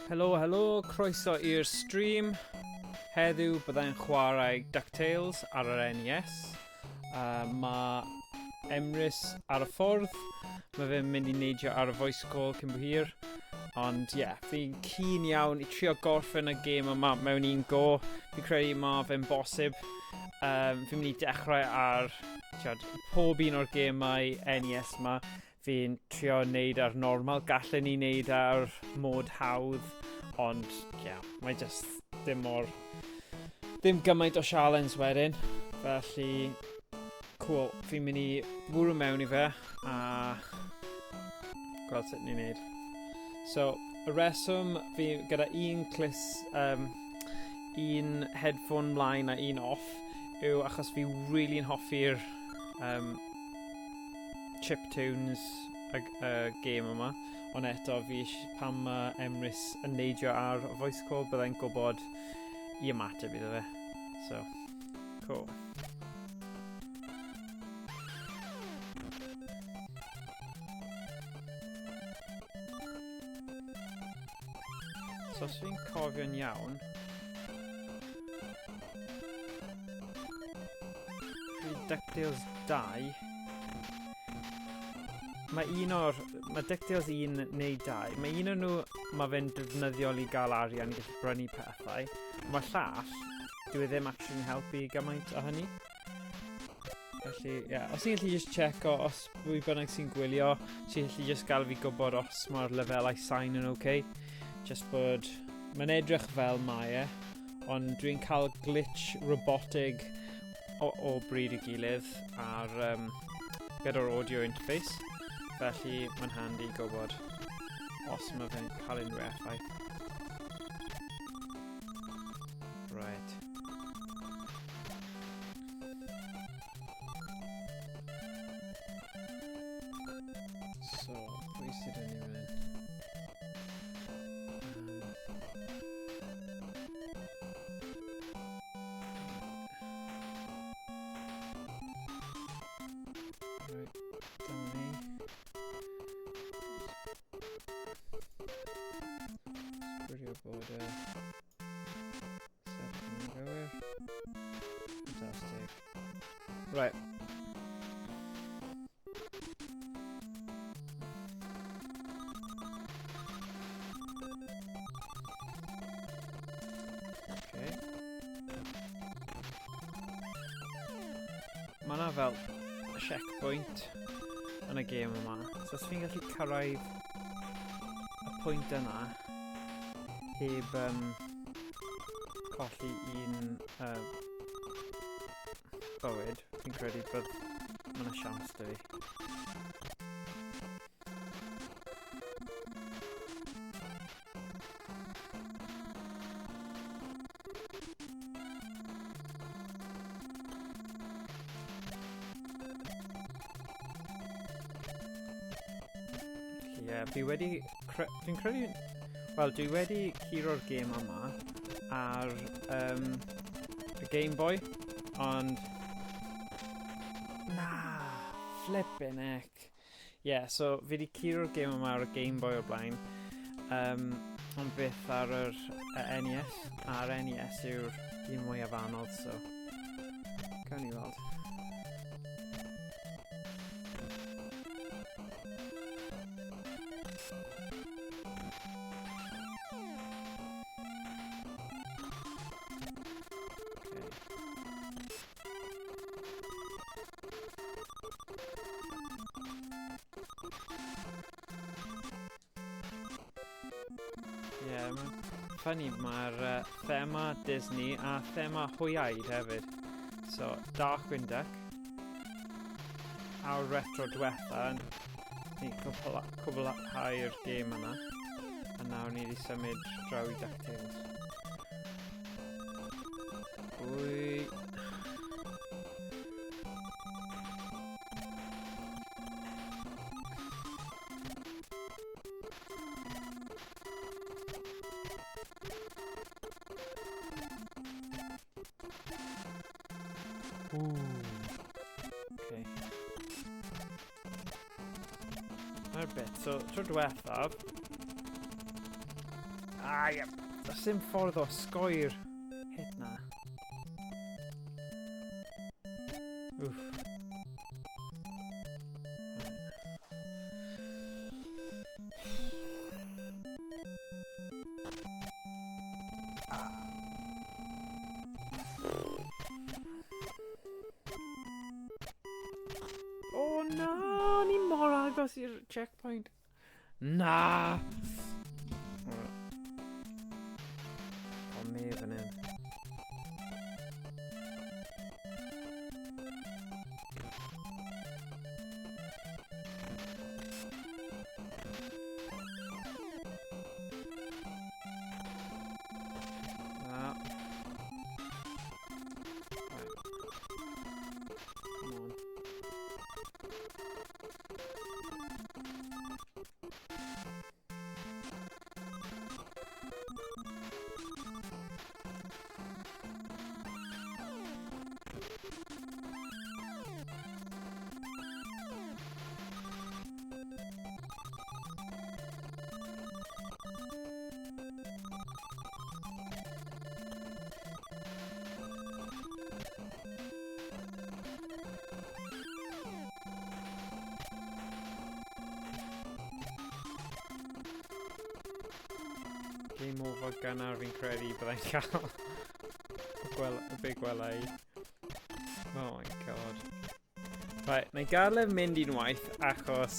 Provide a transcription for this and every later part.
Helo, helo, croeso i'r stream. Heddiw byddai'n chwarae DuckTales ar yr NES. Mae Emrys ar y ffordd. Mae fe'n mynd i neidio ar y voice call cyn bo hir. Ond ie, yeah, fi'n keen iawn i trio gorffen y gêm yma mewn un go. Fi'n credu mae fe'n bosib. Fi'n mynd i dechrau ar tiod, pob un o'r gemau NES yma. Fi'n trio neud ar normal, gallen ni neud ar mod hawdd, ond ie, yeah, mae just ddim mor... Ddim gymaint o sialens wedyn, felly cool, fi'n mynd i bwrw mewn i fe a gweld sut ni'n neud. So, y reswm fi gyda un clis, un headphone mlaen a un off, yw achos fi really'n hoffi'r chiptunes y gêm yma, ond eto fi pan mae Emrys yn neidio ar voice call byddai'n gwybod i ymateb iddo fe. So, cool. So os fi'n cofio'n iawn, DuckTales 2. Mae un o'r... Mae DuckTales 1 neu 2. Mae un o'n nhw, mae fe'n defnyddiol i gael arian i gallu brynu pethau. Mae llall, dyw e ddim actually'n helpu gymaint o hynny. Felly, ie, yeah, os ti'n gallu just checo, os pwy bynnag sy'n gwylio, ti'n gallu just gael fi gwybod os mae'r lefelau sain yn oce. Okay. Just bod... Mae'n edrych fel mae e, ond dwi'n cael glitch robotig o bryd i gilydd ar gyda'r audio interface, felly mae'n handi gwybod os mae fe'n cael unrhyw effaith. Right. So, pwy sydd yn ei fynd? Right, dyma ni. Sgwirio bod y set yn gywir. Fantastic. Right. Okay. Mae yna fel checkpoint yn y gêm yma. So os fi'n gallu cyrraedd y pwynt yna heb colli un bywyd, fi'n credu bod mae yna siawns 'da fi. Ie, yeah, fi wedi... Fi'n credu... Wel, dwi wedi curo'r gêm yma ar y Game Boy, ond... Na! Flippin' heck! Ie, yeah, so fi wedi curo'r gêm yma ar y Game Boy o'r blaen, ond byth ar yr NES, a'r NES yw'r un mwyaf anodd, so... Gawn ni weld. Yeah, mae'n funny, mae'r thema Disney a thema hwyaid hefyd. So, Darkwing Duck. Awr retro diwetha, ni cwblhau'r gêm yna. A nawr ni wedi symud draw i DuckTales. Wy... Ooh. Okay. Mae'r bit. So, tro diwethaf, Ah, ie. Does dim ffordd o osgoi'r hit na. Oof. O na, ni mor agos i'r checkpoint. Na! O, me fan hyn. Na. Right. Come on. Game over gynnar fi'n credu byddai'n cael gwel be gwela i. Oh my God. Right, na i gael e mynd unwaith achos...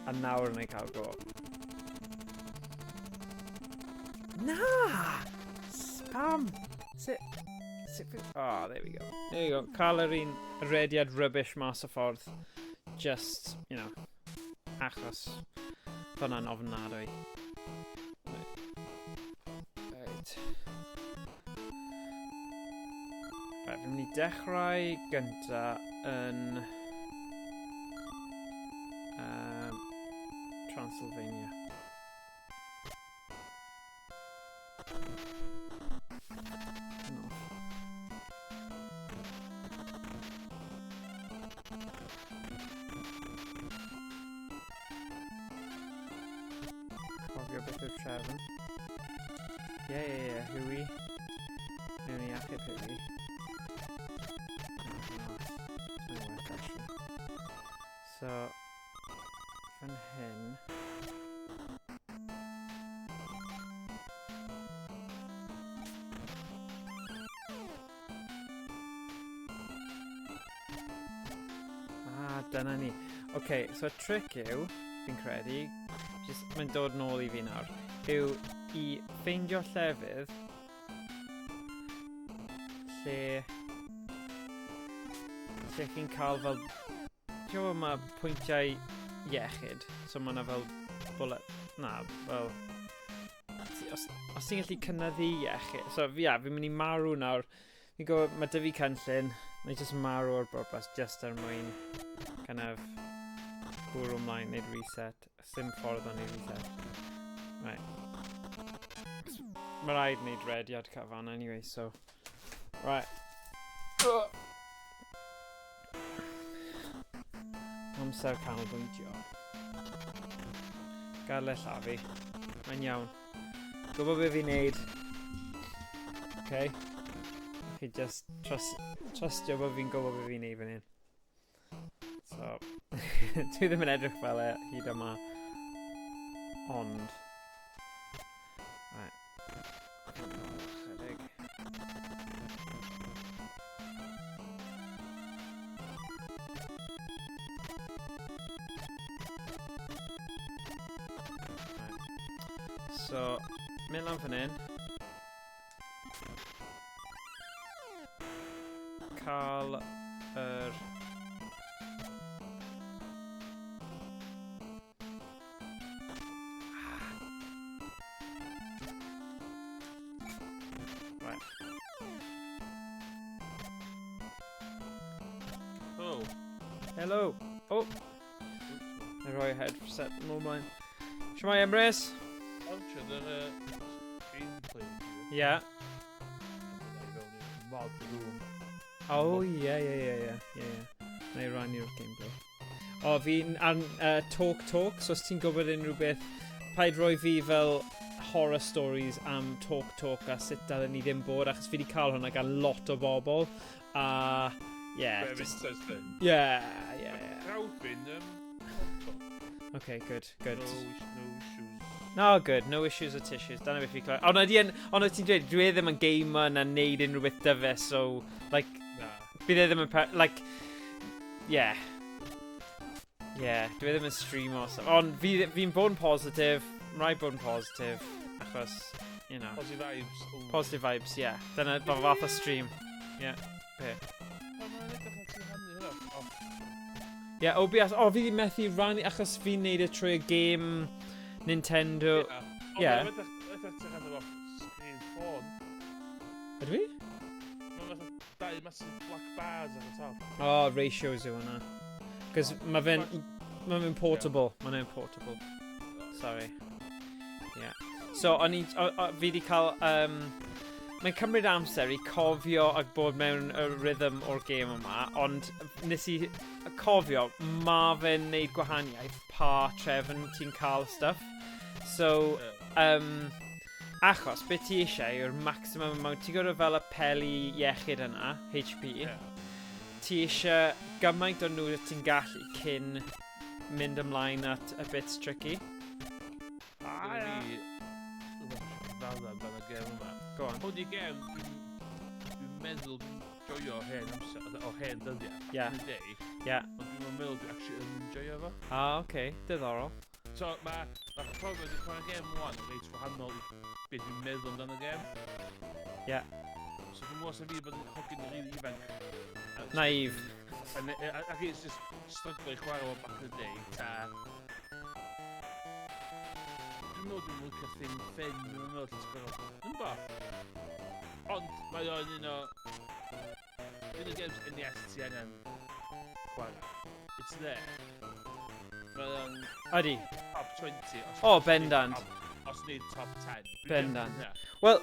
A nawr na i cael go. Na! Spam! Sut... Sut... Oh, there we go. There we go. Cael yr un rediad rubbish mas o ffordd. Just, achos fyna'n ofnadwy. Right. Right, fi'n mynd i dechrau gynta yn Transylvania. No. Cofio beth yw'r trefn. Ie, Huey. Newn ni achub Huey. Oh, work, actually. So, fan hyn. Ah, dyna ni. OK, so y trick yw, fi'n credu, just mae'n dod nôl i fi nawr, yw i ffeindio llefydd lle chi'n cael fel, ti'n gwybod mae pwyntiau iechyd, so mae yna fel bullet, na, fel, os ti'n gallu cynyddu iechyd, so ia, yeah, fi'n mynd i marw nawr, fi'n gwybod, mae dy fi cynllun, na i just marw o'r bwrpas just er mwyn kind of bwrw ymlaen, neud reset. Sim ffordd o'n neud reset. Right. Mae rhaid neud rediad cyfan anyway, so... Right. Amser canolbwyntio. Gadael e llafu. Mae'n iawn. Gwybod beth fi'n neud. Okay. Chi just trustio bod fi'n gwybod beth fi'n neud fan hyn. So, dwi ddim yn edrych fel e hyd yma. Ond... Right. Chydig. Right. So, mynd lan fan hyn. Cael yr... Right. Oh. Hello. Oh. Na i rhoi headset nôl mlaen. Shwmae, Emrys? Launchiodd yr gameplay. Yeah. Mod room. Oh, ie. Na i rannu'r gameplay. O, fi'n ar Talk Talk, so os ti'n gwybod unrhyw beth Paid roi fi fel horror stories am Talk Talk a sut dylen ni ddim bod, achos fi wedi cael hwnna gan lot o bobl. A, yeah. Bit of Just, thing. Yeah. Crowd fi'n, Talk Talk. Okay, good, good. No, no issues. No, good. No issues or tissues. Dyna beth fi clywed. Ond ydy yn, ond ti'n dweud, dwi e ddim yn gamer na neud unrhyw beth dyfe, so, like, Na. bydd e ddim yn, like, yeah. Yeah, dwi e ddim yn stream o stuff. Ond fi'n fi bod yn positif, rhaid bod yn positif, achos, you know. Positive vibes. Ooh. Positive vibes, yeah. Dyna fath o stream. Yeah, be. Pa mae'n edrych ar ti'n rhannu hwnna? Oh, Yeah, OBS, o, fi wedi methu rannu, achos fi'n neud e trwy y game Nintendo. yeah. Yeah. Ond mae'n edrych ti'n rhannu off screen ffôn. Ydw i? Mae'n fatha dau massive black bars ar y top. O, oh, ratios yw hwnna. Cos mae fe'n ma fe'n portable. Mae fe'n portable. Sorry. Yeah. So, o'n i... O, o, fi wedi cael... Mae'n cymryd amser i cofio ac bod mewn y rhythm o'r gêm yma, ond nes i cofio, ma fe'n neud gwahaniaeth pa trefn ti'n cael stuff. So, achos, beth ti eisiau yw'r maximum amount, ti'n gwybod fel y peli iechyd yna, HP, Yeah. ti eisiau gymaint o nhw ti'n gallu cyn mynd ymlaen at y bits tricky. Ah, ia. Fi rhywbeth amdano y gêm yma. Go on. Hwn i gêm, dwi'n meddwl dwi'n joio hen amser, o hen dyddiau. Back in the day. Ond dwi'n meddwl dwi'n actually yn joio fo. Ah, okay. Diddorol. So, mae ma profiad i chwarae gêm wan yn reit wahanol i be dwi'n meddwl amdano gêm. So dwi'n meddwl sa fi bod yn hogyn rili ifanc. Naive. Ac it's just struggle i chwarae fo back in the day, ta... Dwi'n meddwl dwi'n licio thing thin, dwi'n meddwl lle ti'n gorfod... Dwi'n bo. Ond mae o'n un o... Un o games NES ti angen chwarae. It's there. Mae o'n Ydy. top 20. Os O, bendant. Os nid top 10. Dwi'n Bendant. definitely hynna. Wel,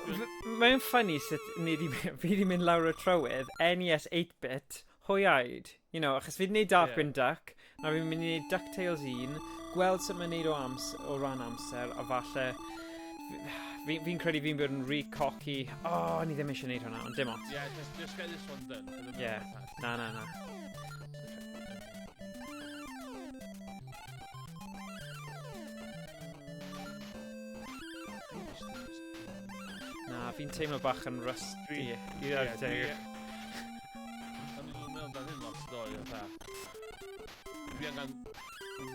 mae'n funny sut ni di, fi di mynd lawr y trywydd NES 8-bit, hwyaid. You know, achos fi di wneud Darkwing Duck, na fi'n mynd i wneud DuckTales 1, gweld sut mae'n neud o, o ran amser, a falle... Fi'n credu fi'n bod yn rhy cocky. O, oh, ni ddim eisiau neud hwnna, ond dim ots. Yeah, just get this one done. Yeah. Na, na, na. Na, fi'n teimlo bach yn rusty. I ddweud teg. O'n i'n meddwl amdan hyn lot ddoe, fatha. Dwi angen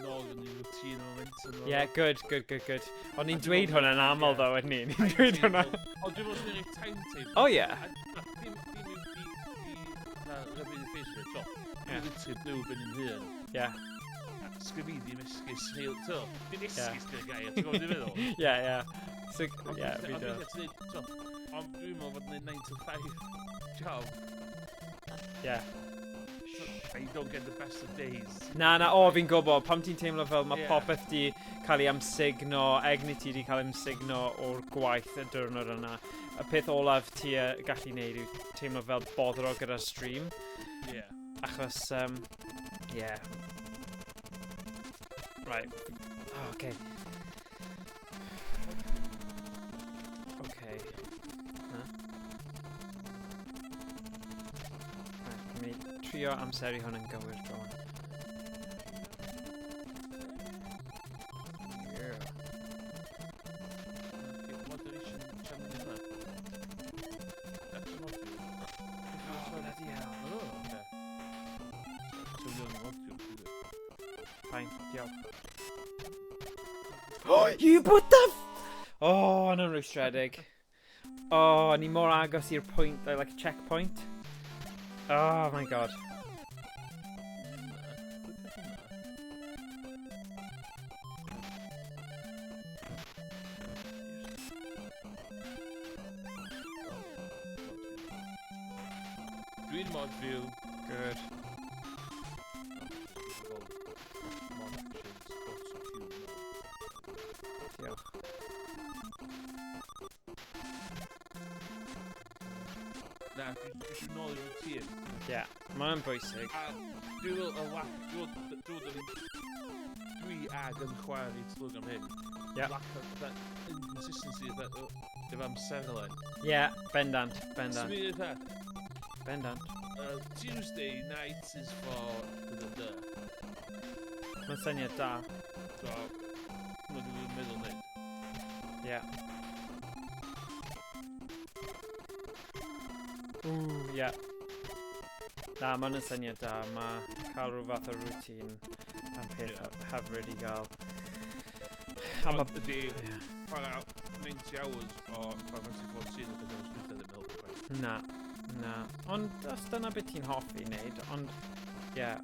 nôl yn ei routine o momentum. Yeah, good, good, good, good. O'n i'n dweud hwnna'n aml, Ie. ddo, ydyn ni? Ni'n dweud hwnna. Ond dwi'n meddwl sy'n ei timetable. O, ie. Dim dim i na rub in the face with it, Ie. Dwi'n literally byw ben yn hun. Sgyn fi ddim esgus, real, to. Dim esgus di'r gair, ti'n gwybod beth dwi'n meddwl? Ie, ie. So, ie, fi Ond do. weithiau ti'n neud, t'o, ond dwi'n meddwl fod yn neud 9 to 5 job. Ie. So, you don't get the best of days. Na, na, o, fi'n gwybod, pam ti'n teimlo fel mae Ie. popeth di cael ei amsugno, egni ti di cael ei amsugno o'r gwaith y diwrnod yna. Y peth olaf ti gallu neud yw teimlo fel boddro gyda'r stream, achos, yeah. Right. Oh, okay. Okay. Na. Right, fi'n mynd i trio amseru hwn yn gywir dro yma. Yeah. Okay, moderation channel hynna. That's module. Oh, bloody hell. Oh, okay. Turn on module, dwi. Fine, diolch. Oh, you put the... Oh, yna'n rwystredig. Oh, ni mor agos i'r pwynt, like a checkpoint. Oh my god. Hwnna, pwy peth hwnna? Dwi'n mod view. Good. Mod actions, dot view mod. Diolch. Na, dwi eisiau nôl i'r routine. Yeah, mae'n bwysig. A dwi'n meddwl y lack, dwi'n meddwl dwi ag yn chwarae reit ddrwg am hyn. Ie. Lack of that inconsistency fatha, efo amserlen. Ie, yeah, bendant, So bendant, mi fatha, bendant. Tuesday night is for da da da. Mae'n syniad da. So, hwnna dwi'n meddwl wneud. Ie. Yeah. Ww, ie. Yeah. Na, mae'n syniad da. Mae cael rhyw fath o routine yn peth Ie. hyfryd i gael. A Ond ma... ydy Ie. chwarae 90 hours o Final Fantasy 14 y beth o'r dwytha ddim helpu chwaith. Na, na. Ond os dyna beth ti'n hoffi wneud, ond... Ie. Yeah.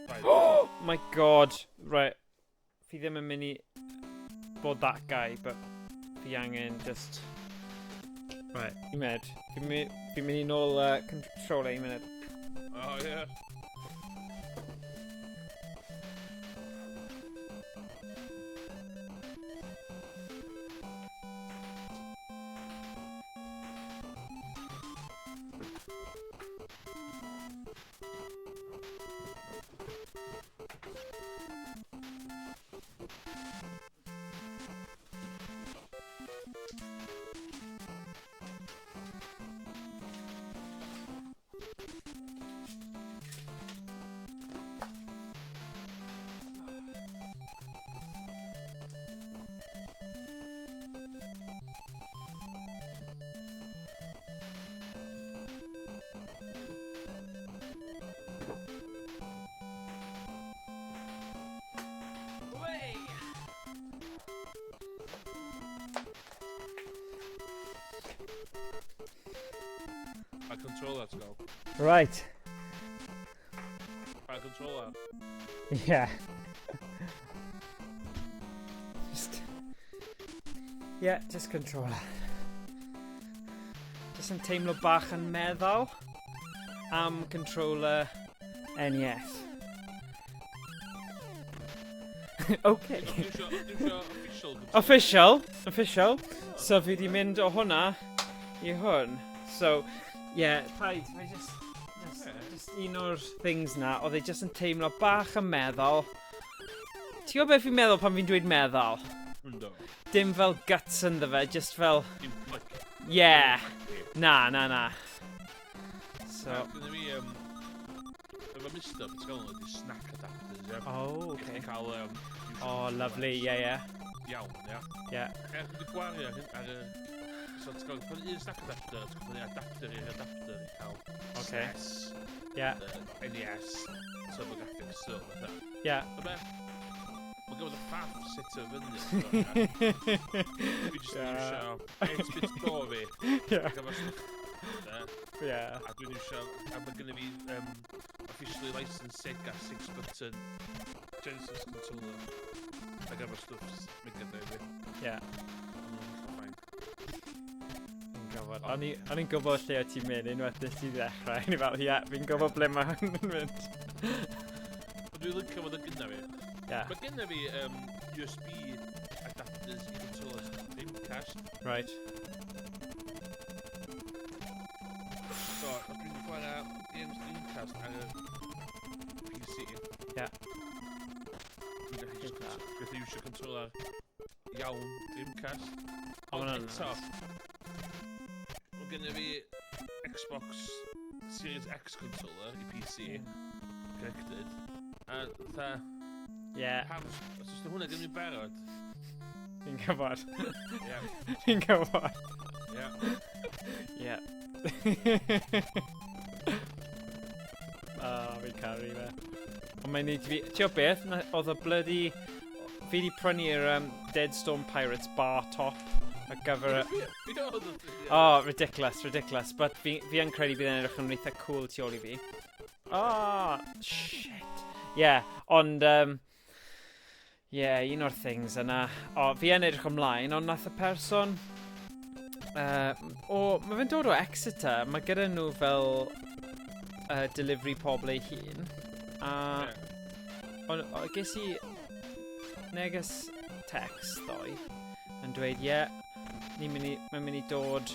Right. Oh my god! Right. Fi ddim yn mynd i bod that guy, but fi angen just... Right, un munud. Fi'n mynd i nôl controller un munud. Oh, yeah. Pa controller ti'n gael? Right. Pa controller? Yeah. Just... Yeah, just controller. Just yn teimlo bach yn meddwl am controller NES. Okay. Dwi'n isio official controller. Official, official. So fi di mynd o hwnna i hwn. So, yeah, paid, mae just un o'r things na, oedd e just yn teimlo bach yn meddwl. Ti'n gwybod beth fi'n meddwl pan fi'n dweud meddwl? Ynddo. Dim fel guts ynddo fe, just fel, Dim click. yeah, na, na, na. So, Gynna fi, efo Mister, beth ti'n gael nhw, ydi snack adapters, ie? oh, I okay. chdi cael, Oh, lovely, yeah, yeah, Iawn, ie? yeah. Er, dwi wedi gwario ar hyn- ar y... So, ti'n gael prynu un snack adapter, ti'n prynu adapter i'r adapter i cael Okay. SNES, Yeah, NES, TurboGrafx, so, fatha. yeah. So be? Mae gymaint o faff set o fyny. so, ie. Fi jyst yn Yeah. iwsio 8-bit do fi. Yeah, Ac efo stwff. de, yeah. A dwi'n iwsio, a mae gynna fi officially licensed Sega 6-button Genesis controller. Ac efo stwff Mega Drive fi. Yeah. Ma'n hollol fine. Fi'n gwybod. O'n i'n gwybod lle o ti'n mynd unwaith nes ti ddechrau. O'n i fel, ie, fi'n gwybod ble mae hwn yn mynd. Ond dwi'n licio fod yn gynna fi. Yeah, Mae gynna fi USB adapters i controllers Dreamcast. right. So, os dwi'n chwarae games Dreamcast ar y PC. Ie. Dwi'n gallu just gallu iwsio controller iawn Dreamcast. O, ma' Ond hwnna'n eto, nice. mae gynna fi Xbox Series X controller i PC, connected. A fatha, Yeah, pam, os oes hwnna gen i'n barod? fi'n gwybod. Ie, Fi'n gwybod. ie. Yeah. Ah, fi'n caru fe. Ond mae'n neud fi... Ti'n gwybod beth? Oedd y bloody... Fi di prynu'r Dead Storm Pirates bar top ar gyfer y... Ie, oedd o- ie. Oh, ridiculous, ridiculous. But fi yn credu bydd e'n edrych yn eitha cool tu ôl i fi. Oh, shit. Yeah, ond... Yeah, un o'r things yna. O, fi yn edrych ymlaen, ond nath y person... O, mae fe'n dod o Exeter. Mae gyda nhw fel delivery pobl ei hun. A Ie. ond ges i neges text ddoe yn dweud, ie, yeah, mae'n mynd i dod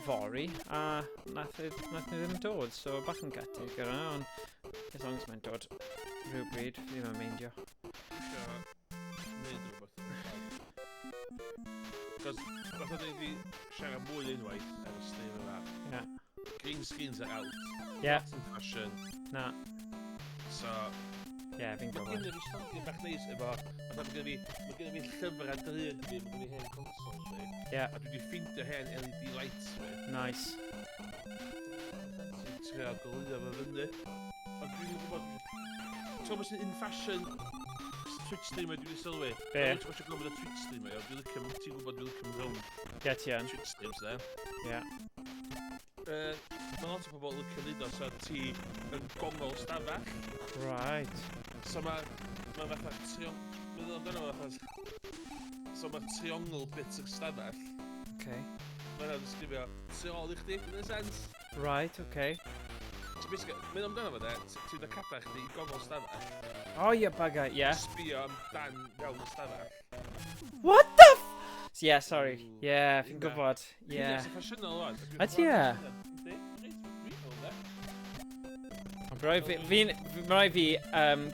fory, a nath, nath nhw ddim dod, so bach yn gutted gyda hwnna, ond As long as mae'n dod rhywbryd, fi ddim yn meindio. Isio neud rhywbeth yn y ffordd. Cos, fatha dyn ni wedi siarad mwy unwaith ar y stream yma. Green screens are out. Not in fashion. Na. So, Yeah, fi'n mae gwybod. gen i fi stondin bach neis efo, fatha mae gen i fi llyfr a drud fi, mae gen i hen consoles fi. A dwi wedi ffeindio hen LED lights fi. Nice. Fancy trio goleuo fo fyny. Ond dwi'n gwybod. Ti'n gwybod sy'n in fashion Twitch streamer dwi wedi sylwi? Be? Dwi'n gwybod gwybod y Twitch streamer, iawn. Dwi'n licio, ti'n gwybod dwi'n licio mynd rownd Ie, ti yn. Twitch streams, de. Mae lot o bobl licio neud o, so ti yn gongol stafell. So mae fatha meddwl amdano fo fatha. So mae triongl bit o'r stafell. Mae hwnna'n disgrifio tu ôl i chdi, in a sense. Right, okay. So basically, meddwl amdano fo de, ti'n dod cadar chdi i gongol stafell. Oh, yeah, bugger, yeah. Sbio amdan fewn y stafell. What the f... Yeah, sorry. Ooh, Yeah, fi'n hynna. gwybod. Yeah. Hynna sy'n ffasiynol wan. Ydy e? Yndi, reit, dwi'n meddwl de. Ond mae rhaid fi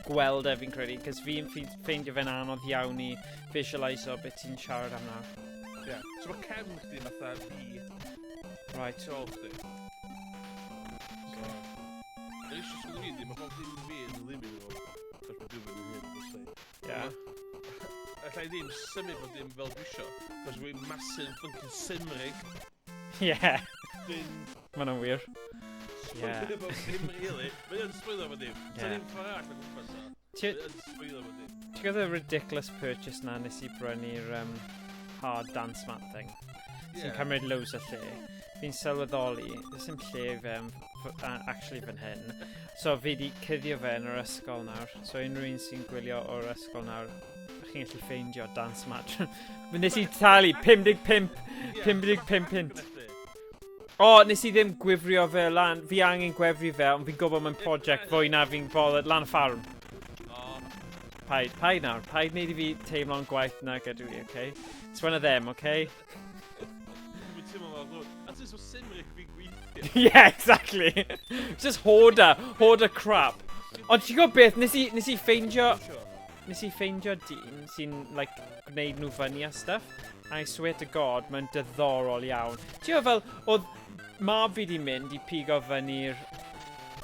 gweld e fi'n credu, cos fi'n ffeindio fe'n anodd iawn i visualiso beth ti'n siarad am nawr. Ie. So mae cefn chdi fatha fi tu ôl chdi. So, yr issue sydd fi ydi, mae bob dim fi yn y living room, cos mae'n byw fy'n hyn, obviously. Alla i ddim symud bod dim fel dwi isio, cos dwi'n massive fucking sim rig. Dwi'n Ma' hwnna'n wir. spoilio bob dim, really. Mae o'n spoilio bob dim. So ddim ffordd arall o gwmpas o. Mae o'n spoilio bob dim. Ti'n gwybod y ridiculous purchase na nes i brynu'r hard dance mat thing? Sy'n cymryd loads o lle. Fi'n sylweddoli, does dim lle i fe actually fan hyn. So fi di cuddio fe yn yr ysgol nawr. So unrhyw un sy'n gwylio o'r ysgol nawr, chi'n gallu ffeindio dance mat. Fe nes i talu 55, 55 punt. O, nes i ddim gwifrio fe lan. Fi angen gwefru fe, ond fi'n gwybod mae'n prosiect fwy na fi'n bothered lan y ffarm. O. Paid, paid nawr. Paid wneud i fi teimlo'n gwaith na gydw i, okay? It's one of them, okay? Dwi'n teimlo fel rhywun. A ti'n so sim rig fi'n gweithio. Yeah, exactly. Just hoarder crap. Ond ti'n gwybod beth, nes i ffeindio dyn sy'n, like, gwneud nhw fyny a stuff. I swear to God, mae'n diddorol iawn. Ti'n gwybod fel, oedd mab fi di mynd i pigo fyny'r.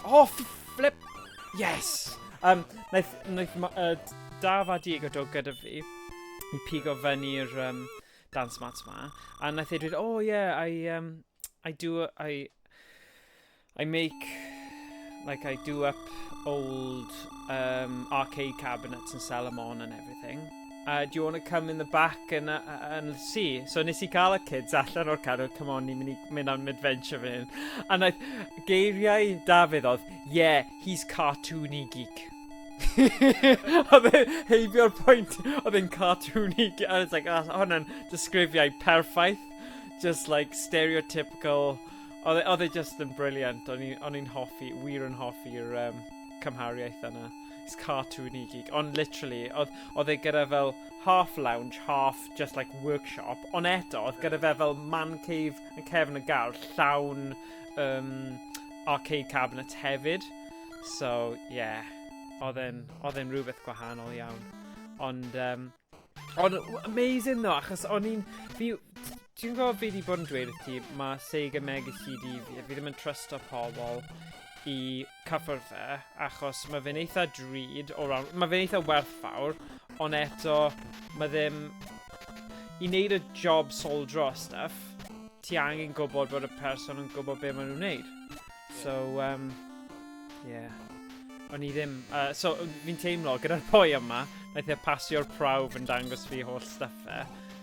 Oh, flip! Yes! Naeth Daf a Diego dod gyda fi i pigo fyny'r dance mats ma. A naeth e dweud, "Oh yeah, I do, I make, like I do up old arcade cabinets and sell them on and everything. Do you want to come in the back and see?" So nes i cael y kids allan o'r car, "Come on, ni'n mynd i mynd am adventure fan hyn." A naeth geiriau Dafydd oedd, "Yeah, he's cartoony geek." Oedd e heibio'r pwynt, oedd e'n cartoony geek. And it's like, oh, hwnna'n disgrifiau perffaith. Just like stereotypical. Oedd e just yn brilliant. O'n i'n hoffi, wir yn hoffi'r cymhariaeth yna. It's cartoony geek. Ond literally, oedd e gyda fel half lounge, half just like workshop. Ond eto, oedd gyda fe fel man cave yn cefn y gardd, llawn arcade cabinets hefyd. So, yeah. Oedd e'n rhywbeth gwahanol iawn. Ond amazing though, achos o'n i'n... Fi, ti'n gwybod fi wedi bod yn dweud wrth ti, mae Sega Mega CD fi, fi ddim yn trusto pobl i cyffwrdd fe, achos mae fe'n eitha drud, o ran, mae fe'n eitha werthfawr, ond eto, mae ddim. I wneud y job soldro a stuff, ti angen gwybod bod y person yn gwybod be maen nhw'n wneud. So, yeah. O'n i ddim. So, fi'n teimlo, gyda'r boi yma, naeth e pasio'r prawf yn dangos fi holl stuff e.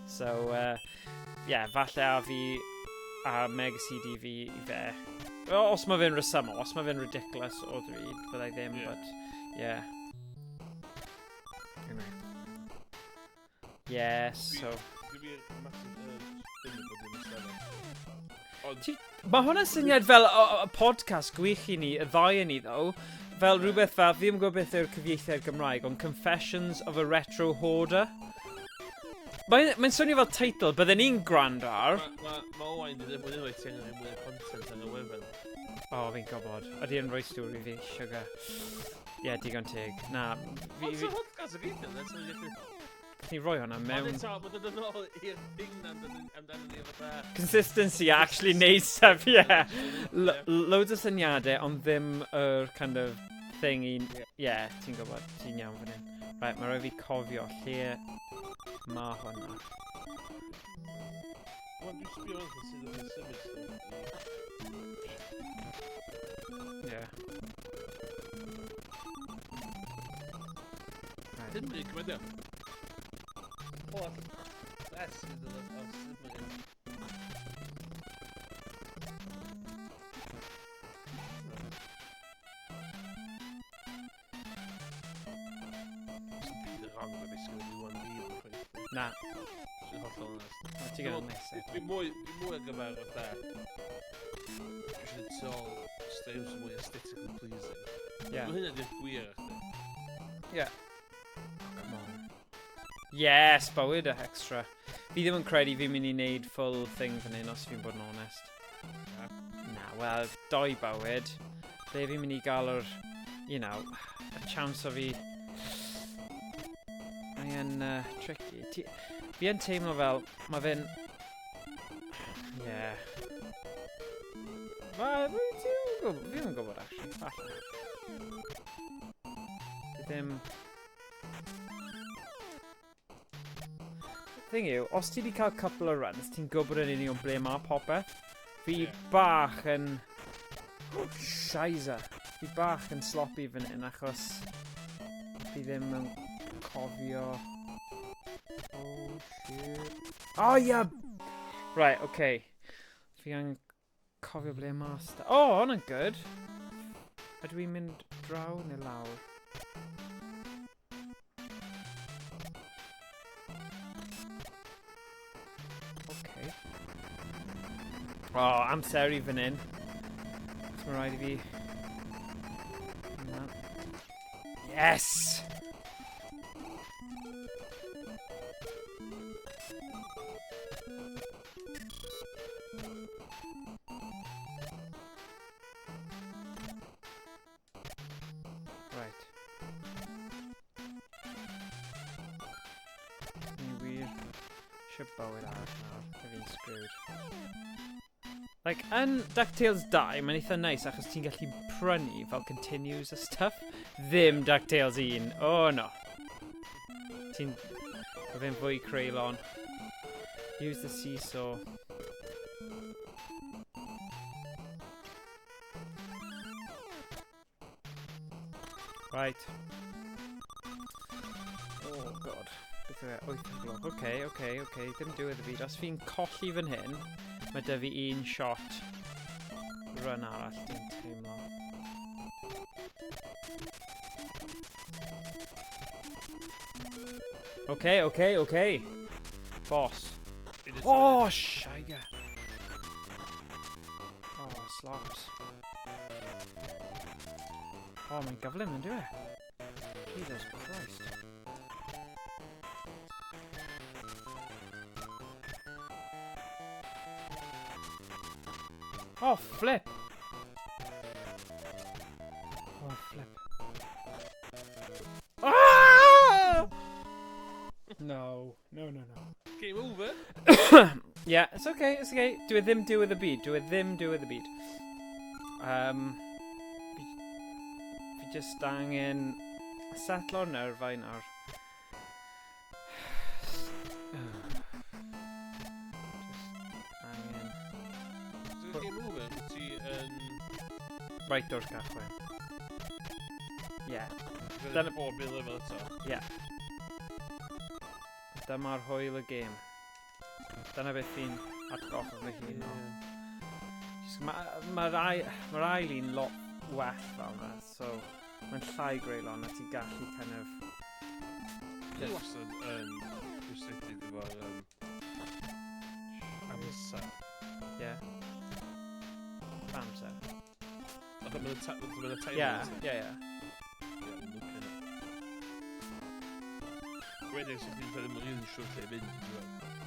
So, yeah, falle a fi a Mega CD fi i fe. Well, os mae fe'n resymol, os mae fe'n ridiculous o ddrud, byddai ddim, but, yeah. Anyway. Yeah, so. Dwi'n wir massive urge ddim yn bod yn ystafell. Ond Mae hwnna'n syniad fel o podcast gwych i ni, y ddau yn ni ddo. Fel rhywbeth fel, fi ddim yn gwybod beth yw'r cyfieithiad Gymraeg, ond Confessions of a Retro Hoarder. Mae'n swnio fel teitl, bydden ni'n gwrando ar. Mae ma Owain di dweud bod unwaith ti angen mwy o content ar y wefan. O, oh, fi'n gwybod. Ydy yn rhoi stwr i fi, sugar. Ie, yeah, digon teg. Na, fi... Ond so'n podcast yn gweithio, then, so gallu... Ni roi hwnna mewn... Ond eto, mae'n dod yn ôl i'r thing na amdano ni fatha... Consistency, actually neud stuff, yeah. Loads o syniadau, ond ddim yr kind of thing i... Yeah, ti'n gwybod, ti'n iawn fan hyn. Right, mae rhaid fi cofio lle mae hwnna. Wel, dwi'n sbio wrth sydd yn symud stuff. Yeah. Right. Dim byd cymryd. Holl S sydd yn o'r symud. Sy'n byd yn wrong efo beth sy'n 1D o'n chwaith. Na. Sy'n hollol onest. O, ti'n gael nesaf. Dwi'n mwy, dwi mwy ar gyfer fatha... Dwi eisiau tu ôl straeon sy'n mwy aesthetically pleasing. Yeah. Mae hynna di'r gwir i chdi. Yeah. Come on. Yes, bywyd y extra. Fi ddim yn credu fi'n mynd i wneud full thing fan hyn, os fi'n bod yn onest. Na. Na, wel, doi bywyd. Ble fi'n mynd i gael yr, y chance o fi... Mae e'n tricky. Fi yn teimlo fel, mae fe'n... Yeah. Fi ddim yn gwybod, actually. Falle. Fi ddim... Thing yw, os ti wedi cael couple o runs, ti'n gwybod yn union ble mae popeth. Fi bach yn... Shiza. Fi bach yn sloppy fan hyn, achos fi ddim yn cofio... Oh, shit. Oh, yeah! Right, okay. Fi angen cofio ble mae Oh, hwnna'n good. Ydw i'n mynd draw neu lawr? Okay. Oh, amser i fan hyn. So mae rhaid i fi... Na. Yes! Right. Ni wir eisiau bywyd arall nawr. A fi'n screwed. Like, yn DuckTales 2, mae'n eitha nice achos ti'n gallu prynu fel continues a stuff. Ddim DuckTales 1. Oh no. Ti'n... Mae fe'n fwy creulon. Use the seesaw. Right. Oh god. Beth yw e? 8 o'r gloch. Okay, okay, okay. Ddim diwedd y byd. Os fi'n colli fan hyn, mae 'da fi un shot run arall, dwi'n teimlo. Okay, okay, okay. Boss. Oh, shiga. Oh, slops. Oh, mae'n gyflym yn dyw e? Jesus Christ. Oh, flip! Oh, flip. Ah! No, no, no, no. Game over. Yeah, it's okay, it's okay. Dwi e ddim diwedd y byd. Dwi e ddim diwedd y byd. Fi just angen setlo'r nerfau nawr. Just angen... So game over, ti yn... Right o'r cychwyn. Yeah. Dyna bob un lefel eto. Yeah. Dyma'r hwyl y gêm. Dyna beth fi'n atgoffa fy hun o. Mae'r ail un lot well fel yna, so mae'n llai greulon a ti'n gallu kind of... Dwi wastad yn rhwystredig efo'r amser. Yeah. Amser. Fatha mae'n y timer. Yeah, yeah, yeah. Gwedeg sydd ddim ddim yn rili siŵr lle i fynd.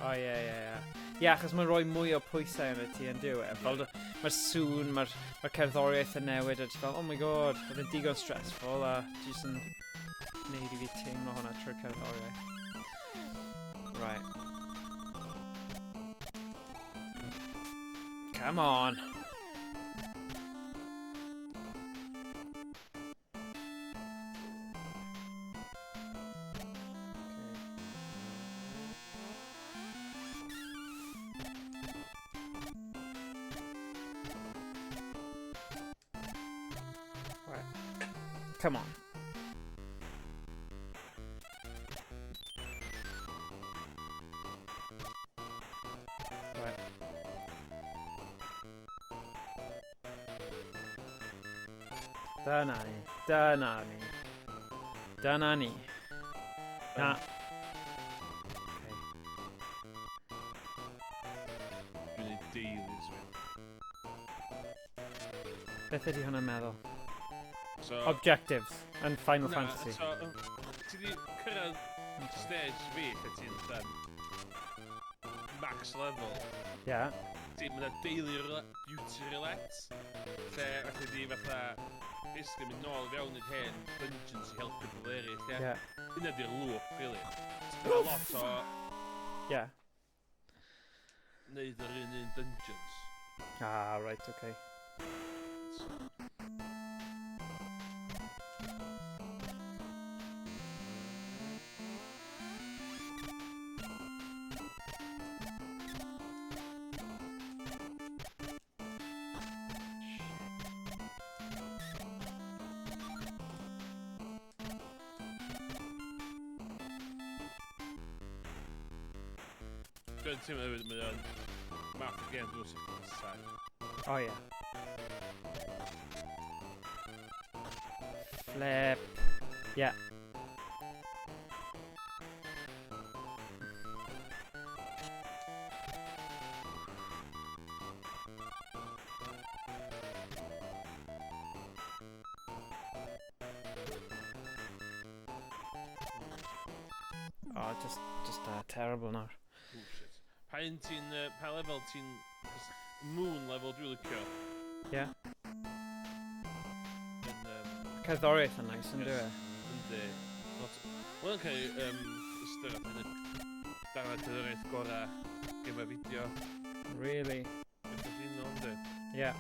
O, ie, ie, ie. Ie, achos mae'n rhoi mwy o pwysau yn y ti yn dyw e. Fel, Mae'r sŵn, mae'r ma cerddoriaeth yn newid, a ti fel, oh my god, oedd yn digon stressful, a jyst yn neud i fi teimlo hwnna trwy'r cerddoriaeth. Right. Come on! Right. Come on. Right. Dyna ni. Dyna ni. Dyna ni. Na. Okay. Dwi'n neud dailies fi. Beth ydy hwnna'n meddwl? So, Objectives yn Final na, Fantasy. So, ti di cyrraedd stage fi lle ti'n fatha max level. Yeah. Ti'n mynd daily beauty roulette. Lle felly di fatha basically mynd nôl fewn i'r hen dungeons i helpu pobl eraill, ie? Yeah. Hynna di'r loop, really. Ti'n lot o neud yr un un dungeons. Ah, right, okay. So, Dwi'n teimlo hefyd mae o'n math o game dwi'n sicr yn Oh, yeah. Flip. Yeah. Oh, just terrible nawr. Oh, shit. Pa un ti'n, pa lefel ti'n... 'Cos Moon level dwi'n licio. Yeah. Yn, Cerddoriaeth yn nice, yn Yes. dyw e? Yndi. Lot... Wel, yn cael ystyried yn y darnau cerddoriaeth gorau gemau fideo. Really? Gyffredinol, yndi. Yeah.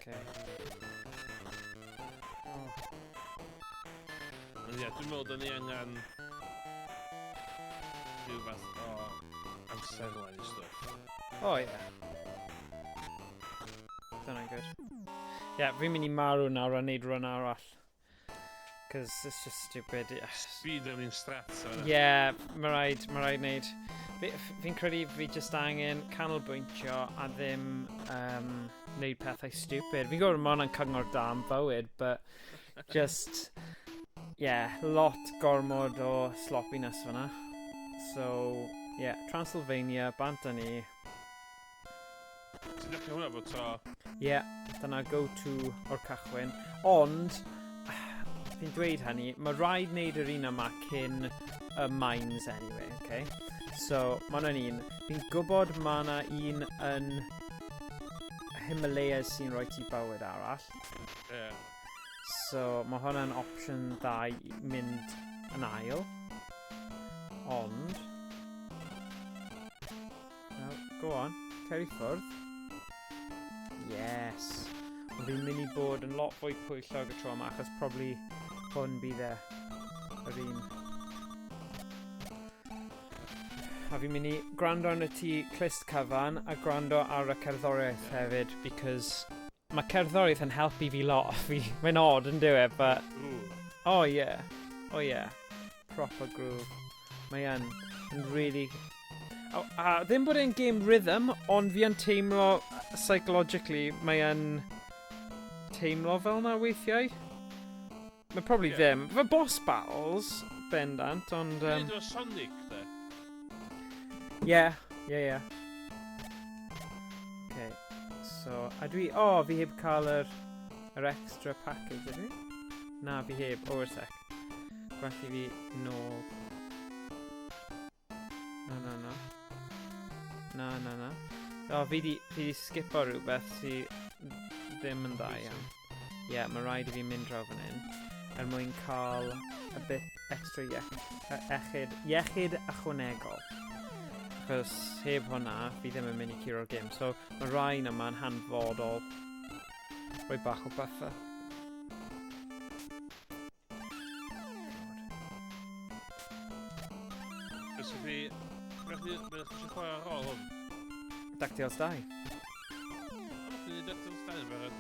Okay. Oh, Ond ie, dwi'n meddwl da ni angen rhyw fath o amserlen i stwff. Oh yeah. Dyna'n good. Yeah, fi'n mynd i marw nawr a neud run arall. Cause it's just stupid. Speedrunning strats o. Yeah, mae rhaid wneud. Fi'n credu fi just angen canolbwyntio a ddim wneud pethau stupid. Fi'n gwybod mae hwnna'n cyngor da am bywyd, but just, yeah, lot gormod o sloppiness fyna. So, yeah, Transylvania, bant â ni. Ti'n dechrau hwnna fod to... Yeah, dyna go-to o'r cychwyn. Ond, fi'n dweud hynny, mae rhaid wneud yr un yma cyn y mines anyway, okay? So, mae hwnna'n un. Fi'n gwybod mae yna un yn Himalayas sy'n rhoi ti bywyd arall. So, mae hwnna'n opsiwn dda i mynd yn ail. Ond... No, go on, cer i ffwrdd. Yes. Ond fi'n mynd i bod yn lot fwy pwyllog y tro yma, achos probably hwn bydd e yr un. A fi'n mynd i gwrando arno ti clust cyfan a gwrando ar y cerddoriaeth hefyd, because mae cerddoriaeth yn helpu fi lot. Mae'n odd yn dyw e, but Groove. Oh yeah. Oh yeah. Proper groove. Mae yn really... Oh, a ddim bod e'n game rhythm, ond fi yn teimlo psychologically mae yn teimlo fel na weithiau. Mae probably ddim. Fe boss battles, bendant, ond... Dwi'n efo Sonic, de. Yeah. Okay, so, a dwi... Oh, fi heb cael yr Yr extra package, ydw i? Na, fi heb. O, oh, sec. Gwell i fi nôl. Na, na, na. Na, na, na. O, fi di skipo rhywbeth sy ddim yn dda iawn. Ie, yeah, mae rhaid i fi mynd draw fan hyn er mwyn cael a bit extra iechyd ychwanegol. Achos heb hwnna, fi ddim yn mynd i curo'r gêm. So, mae rhain yma'n hanfodol. Rhoi bach o buffer. God. Fes chi... Fe chdi eisiau chwarae ar ôl hwn? DuckTales 2. Ond chdi neud DuckTales 2 yn barod?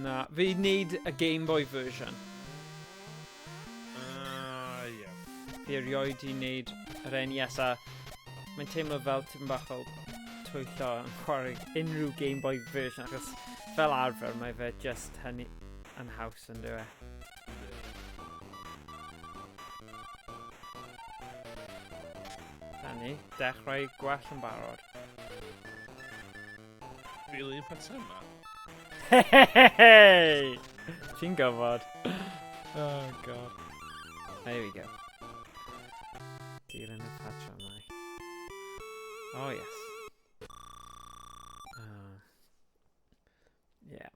Na, fi wneud y Game Boy version. Ah, ie. Fi erioed di wneud yr NES a mae'n teimlo fel tipyn bach fel twyllo yn chwarae unrhyw Game Boy version achos fel arfer mae fe just hynny yn haws yn dyw e. Na ni, dechrau gwell yn barod. Dilyn patryma. Hey! Ti'n gwybod. Oh God. There we go. Dilyn y patrymau. Oh yes. Yeah.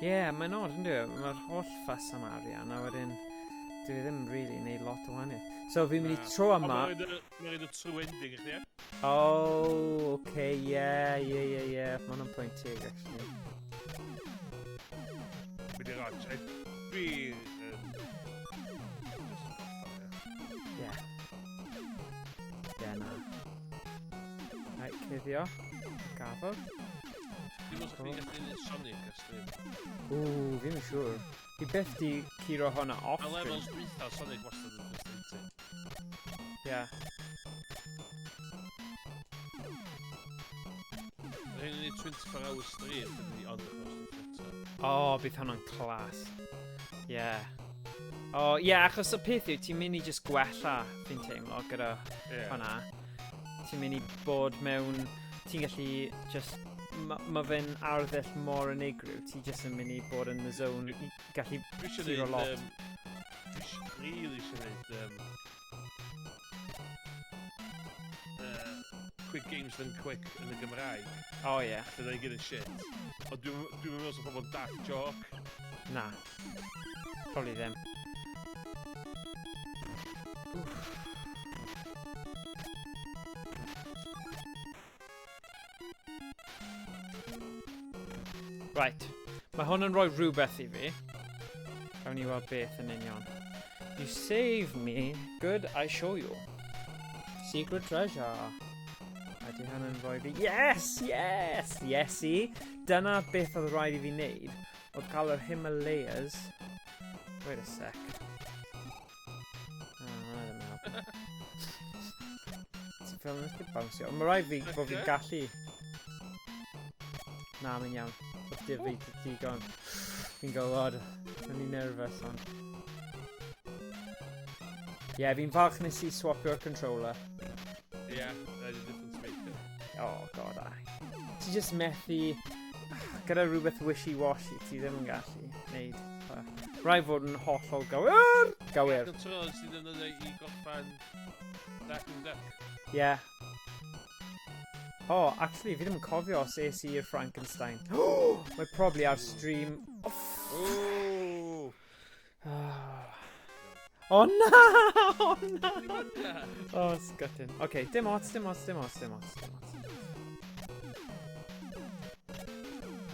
Yeah, mae'n odd, yn dyw? Mae'r holl ffys am arian, a wedyn dwi ddim really neud lot o wahaniaeth. So fi'n mynd i Na. tro Ond yma. Mae'n rhaid y true ending i chdi, ie? Oh, okay, yeah. Mae hwnna'n pwynt teg, actually. Mynd i'r odge. Dwi yn just gorffan, ie. Yeah. Yeah, na. Right, cuddio. Gafel. Dim os chdi'n gallu neud Sonic ar stream. Ww, fi'n yn siŵr. Fi byth di curo hwnna off A stream. levels dwytha Sonic wastad yn frustrating. Yeah. Mae hyn yn neud 24 hour stream, dyn ni ond achos dwi'n ffeto. Oh, bydd hwnna'n class. Yeah. Oh, yeah, achos y peth yw, ti'n mynd i just gwella, fi'n teimlo, gyda hwnna. Ti'n mynd i bod mewn... Ti'n gallu just... Mae ma fe'n arddull mor unigryw, ti just yn mynd i bod yn the zone, i gallu Dwi eisiau curo neud... lot. Dwi really eisiau neud Quick Games Done Quick yn y Gymraeg. Oh, yeah. Lle da ni gyd yn shit. Ond dwi'n meddwl sy'n pobl dark joke. Na. Probably ddim. Oof. Right. Mae hwn yn rhoi rhywbeth i fi. Gawn ni weld beth yn union. You save me. Good, I show you. Secret treasure. A di hwn yn rhoi fi... Yes! Yes! Yes i! Dyna beth oedd rhaid i fi wneud. Oedd cael yr Himalayas. Wait a sec. Oh, hwnna ddim yn helpu. Ti'n fel yn bounceo. Ond mae rhaid fi bod fi'n gallu. Na, mae'n iawn. Oedd di fi digon. Fi'n gwybod. O'n i'n nervous ond. Ie, yeah, fi'n falch nes i swapio'r controller. Yeah, that's a difference maker. Oh, God, I. Ti just methu... Gyda rhywbeth wishy-washy, ti ddim yn gallu neud. Rhaid fod yn hollol gywir! Gywir. Controllers ti'n defnyddio i gorffan Darkwing Duck. Yeah. Oh, actually, fi ddim yn cofio os es i i'r Frankenstein. Mae probably ar stream. Ooh! Oh na! Oh na! Oh, sgutting. Okay, dim ots, dim ots, dim ots, dim ots, dim ots.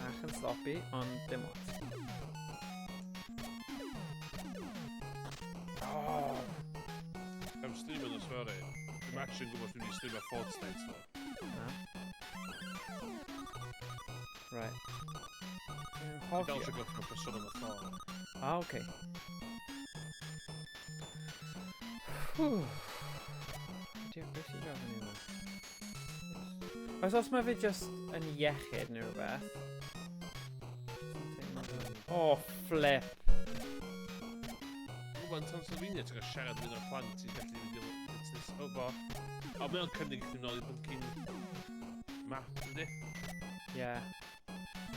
Bach yn sloppy, ond dim ots. Oh. Am streamio nos fory. Dwi'n actually yn gwybod os dwi'n mynd i streamio Fortnite though. Na. Right. Dwi'n Dwi'n dal anghofio. eisiau gorffen Persona yn y ffordd. Ah, okay. Whew. Diolch, beth sy'n draw fan hyn? Os mae fe just yn iechyd neu rhywbeth. Oh, flip. Dwi'n gwybod yn Transylvania, ti'n cael siarad fynd o'r plant ti'n gallu mynd i'r... O, bo. O, mae o'n cynnig chdi nôl i bunking map, yndi? Ie. Yeah.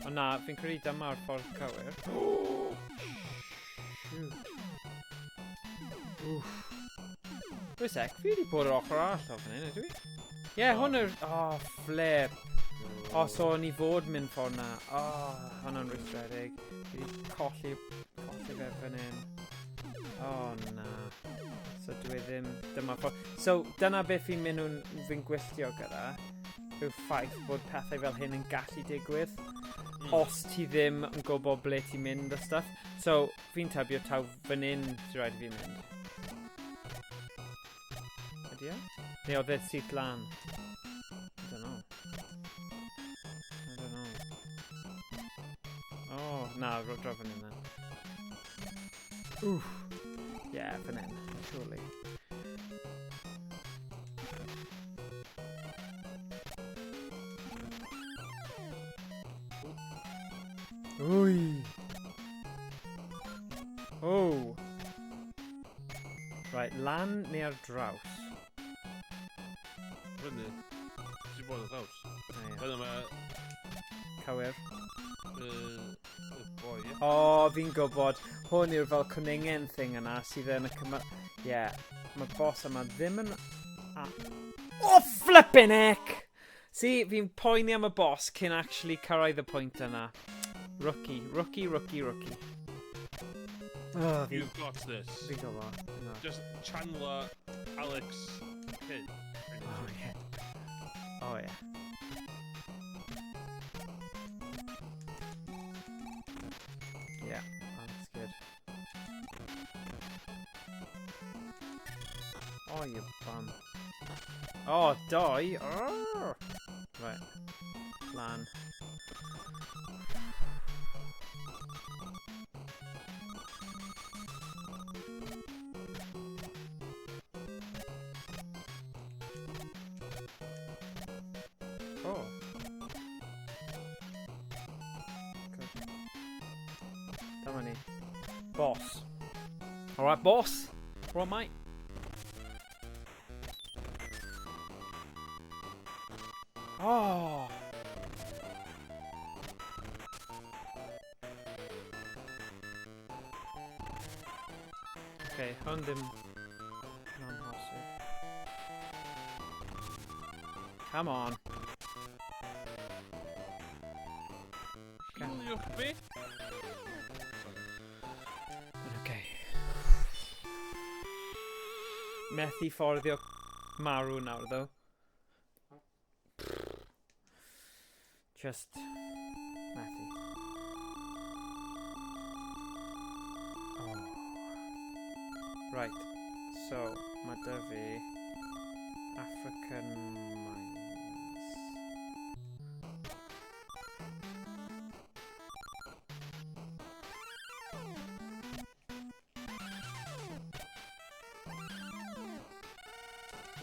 Ond na, fi'n credu dyma'r ffordd cywir. Shoot. Oof. Wait a sec, fi wedi bod yr ochr arall o fan hyn, ydw i? Ie, yeah, hwn yw'r... Oh, flip. O, oh, so o'n i fod mynd ffordd na. Oh, hwnna'n rwystredig. Fi wedi colli fe fan hyn. Oh, na. So dwi ddim... Dyma ffordd... So, dyna beth fi'n mynd fi'n gwylltio gyda. Yw'r ffaith bod pethau fel hyn yn gallu digwydd. Os ti ddim yn gwybod ble ti'n mynd a stuff. So, fi'n tybio taw fan hyn sy'n rhaid i fi mynd. Ydy e? Neu oedd e syth lan? I don't know. I don't know. Oh, na, draw fan hyn then. Oof. Yeah, fan hyn, surely. Ui. Oh. Right, lan neu ar draws? Fyny. Ti'n bod ar draws. Fyny mae... Cywir. Y boi, ie. O, fi'n gwybod. Hwn yw'r fel cwningen thing yna sydd yn y cyma... Ie, yeah, mae boss yma ddim yn... Oh, flippin' heck! See, fi'n poeni am y boss cyn actually cyrraedd y pwynt yna. Rookie, rookie, rookie, rookie. Oh, You've got this. Fi'n gwybod. No. Just Chandler, Alex, Kidd. Oh, yeah. Oh, yeah. Yeah, Alex Kidd. Oh, you bum. Oh, die! Oh. Right. Plan. Oh. Okay. Dyma ni. Boss. Alright, boss! Alright, mate. Oh! Okay, hwn ddim yn amhosib. Come on. Healiwch fi. Okay. Methu fforddio marw nawr, though. Just methu. Oh. Right, so mae dy fi African Mines.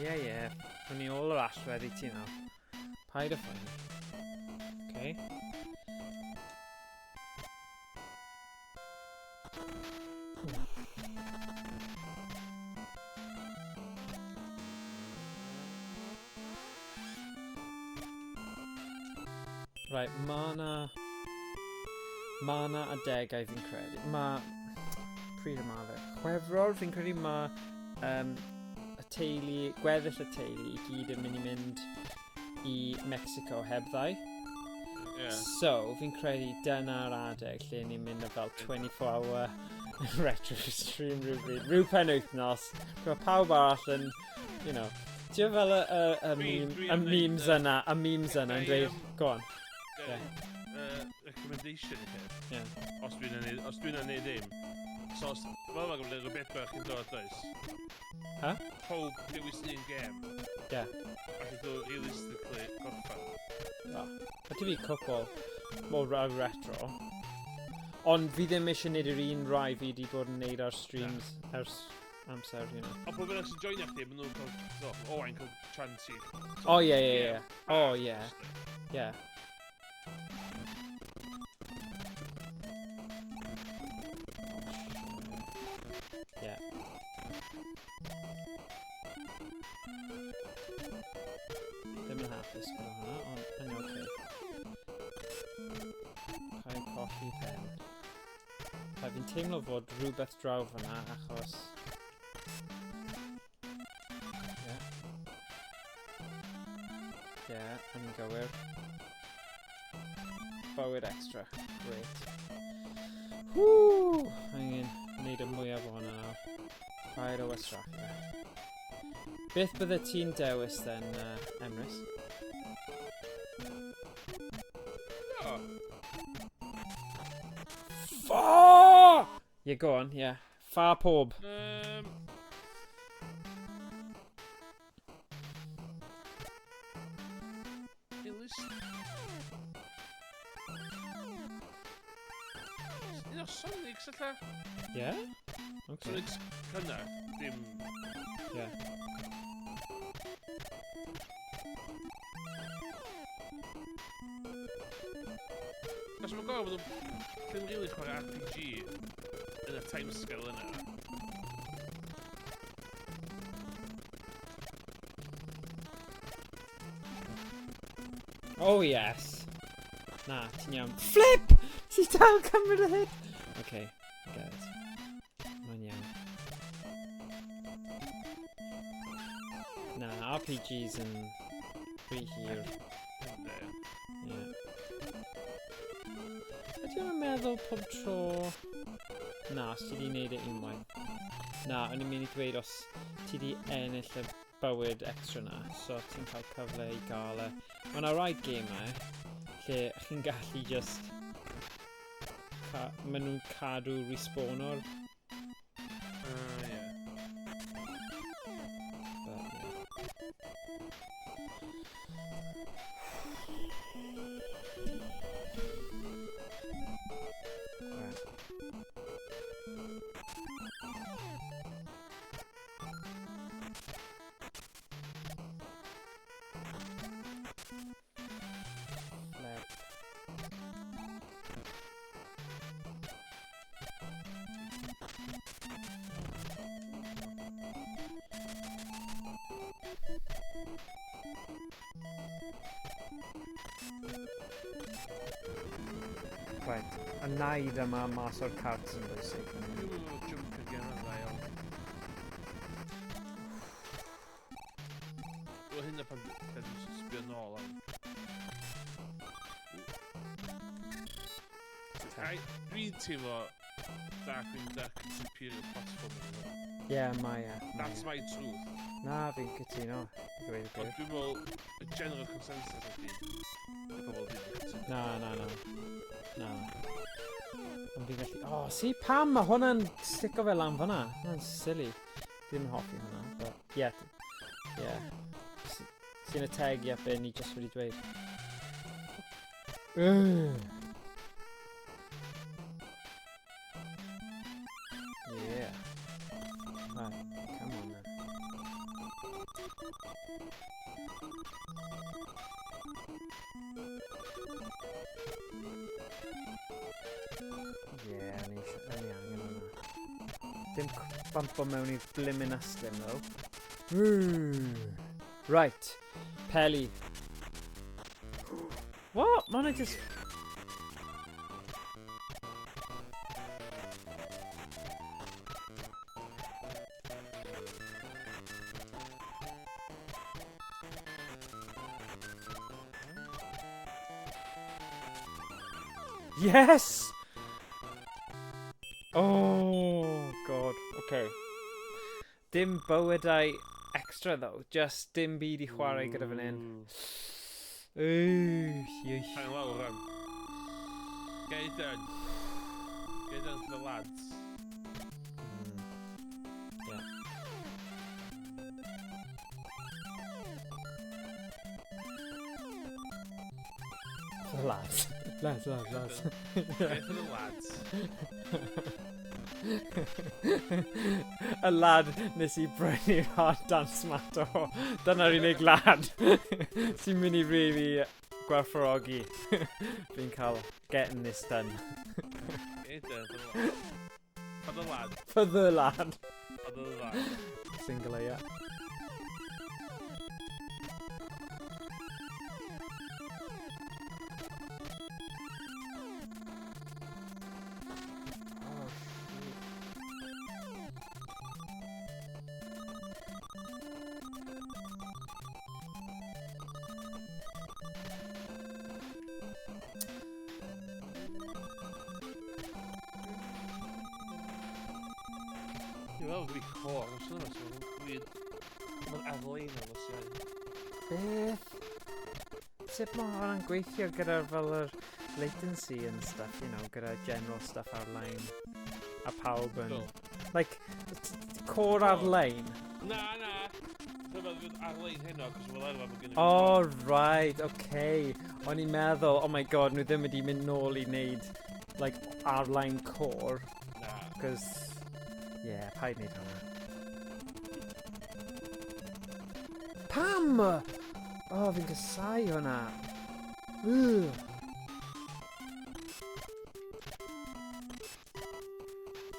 Yeah, yeah. Rwy'n ni ôl yr allwedd i ti nawr. Paid â phoeni. Okay. Right, ma' na adegau fi'n credu. Ma' pryd yma fe? Chwefror fi'n credu ma' y teulu, gweddill y teulu i gyd yn mynd i mynd i Mexico heb ddau. Yeah. So, fi'n credu dyna'r adeg lle ni'n mynd o fel 24 hour retro stream rhywbryd. Rhyw penwythnos. Mae pawb arall yn, you know, ti'n fel y memes yna, y memes yna yn dweud, go on. Yeah. Recommendation i chi. Yeah. Os dwi'n neud ddim. So, os... Fel yma gwybod rhywbeth bach yn dod, does? Ha? Pob dewis un gem. Yeah. Ac i ddod realistically gorffan. Oh. A ti fi cwpl o retro. Ond fi ddim eisiau neud yr un rai fi wedi bod yn neud ar streams ers amser, you know. Ond pwy bynnag sy'n joinio chdi, maen nhw'n cael... Owain cael chance i... Oh, yeah, yeah, yeah. Oh, yeah. Yeah. Yeah. disgwyl hwnna, ond yn oce. Paid colli pen. A fi'n teimlo fod rhywbeth draw fyna achos... Ie. Ie, yn gywir. Bywyd extra. Great. Woo! Angen wneud y mwyaf o hwnna nawr. Paid o wastraffu. Beth bydde ti'n dewis then, Emrys? Oh. Ffa! Yeah, go on, yeah. Ffa pob. Ilus... Un o Sonics, alla? Yeah? Okay. Sonics cynnar, dim... Yeah. Os mae'n gorfod bod nhw'n ddim rili chwarae RPG yn y timescale yna. Oh yes! Na, ti'n iawn. Flip! Ti dal cymryd y hit! Okay, get it. Mae'n iawn. Na, RPGs yn rhy hir. Yeah. Ydy o'n meddwl pob tro... Na, os ti di wneud e unwaith. Na, o'n i'n mynd i dweud os ti di ennill y bywyd extra na, so ti'n cael cyfle i gael e. Mae yna rai gemau lle chi'n gallu just... Maen nhw'n cadw respawno'r... Yeah. But, yeah. Right. Flip. Right, y naid yma mas o'r cart sy'n bwysig. Dwi'n meddwl jump again yn dda iawn. Wel, hynna pan dwi'n sbio nôl am. Dwi'n teimlo Darkwing Duck yn superior platform. Ie, yeah, mae e. That's my truth. Na, fi'n cytuno, i ddweud y gwir. Ond dwi'n meddwl, y general consensus ydy, y pobl ddim yn cytuno. Na, na, na. Na. Ond fi'n gallu... Oh, see, pam mae hwnna'n stico fe lan fyna? Hwnna'n silly. Fi ddim yn hoffi hwnna, but... Yeah. Yeah. Sy'n ategu at be ni just wedi dweud. Ugh. Yeah. Right, come on then. Yeah, o'n i angen hwnna. Dim bumpo mewn i'r blimmin ystum, though. Right. Peli. What? Ma' hwnna just... Yes! Oh, God. Okay. Dim bywydau extra, though. Just dim byd i chwarae gyda fan hyn. Ooh, Pa'n lawr rhan. Get it done. Get it done for the lads. Yeah. For the lads. Lads, lads, lads. Get it for the lads. Y lad nes i brynu'r hard dance mat o. Dyna'r unig lad sy'n mynd i really gwerthfawrogi fi'n cael getting this done. Get it done for the lads. For the lad. For the lad. For the lad. Singular, yeah. Dwi'n meddwl gwneud cor os yna, so mae'n weird. Mae'n ar-lein ar nos Iau. Beth? Sut mae hwnna'n gweithio gyda fel yr latency and stuff, you know, gyda general stuff ar-lein? A pawb yn... Like, côr ar-lein? Na, na! Rhyfedd fydd ar-lein heno, cos fel arfer mae gen i... Oh, right, okay. O'n i'n meddwl, oh my god, nhw ddim wedi mynd nôl i wneud, like, ar-lein côr. Na. Cos, yeah, paid wneud hwnna. Pam? Oh, fi'n casau hwnna. Ugh.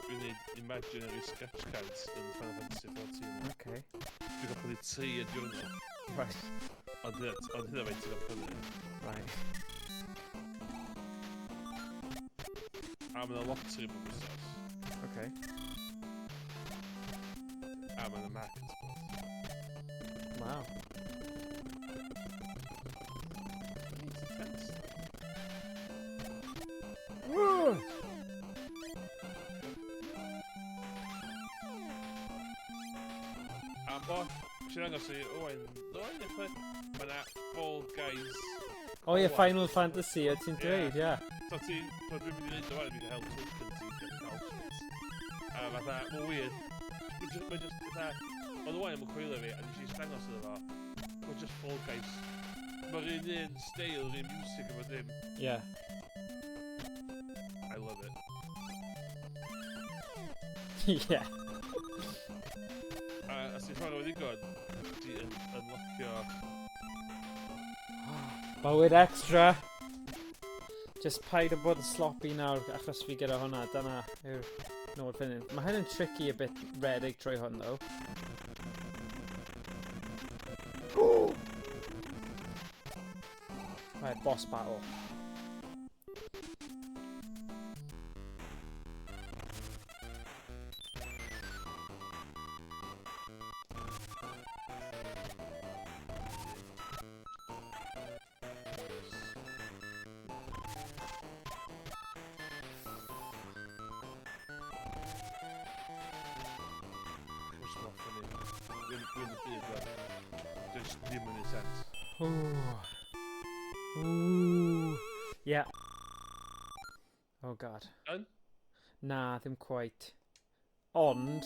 Dwi'n neud imaginary sketch cards yn Final Fantasy XIV. Okay. Dwi'n cael prynu 3 y diwrnod. Right. Ond hynna faint ti'n cael prynu. Right. A mae 'na lottery bob wsos. Okay. A mae 'na market board. Wow. It's intense. Woo! A bo, sy'n angos i Owain, Owain, eich mae 'na Fall Guys. Oh yeah, Final Fantasy, o ti'n dweud, yeah. So ti, so dwi'n mynd i wneud o wan, fi'n cael tokens i gael outfits. A fatha, mae'n weird. Mae'n just, fatha, oedd Owain yn coelio fi, a nes i dangos iddo fo, mae'n just Fall Guys. Mae'r un style, yr un music efo dim. Yeah. I love it. Yeah. A os ti'n chwarae wedi ddigon, ti yn unlockio... Bywyd extra! Just paid o bod yn sloppy nawr, achos fi gyda hwnna, dyna yw'r nod fan hyn. Mae hyn yn tricky a bit redeg trwy hwn, though. Right, boss battle. Just not funny. Dwi'n y byd fel. Just ddim yn ei sense. Ooh. Ooh. Yeah. Oh god. Done? Na, ddim quite. Ond.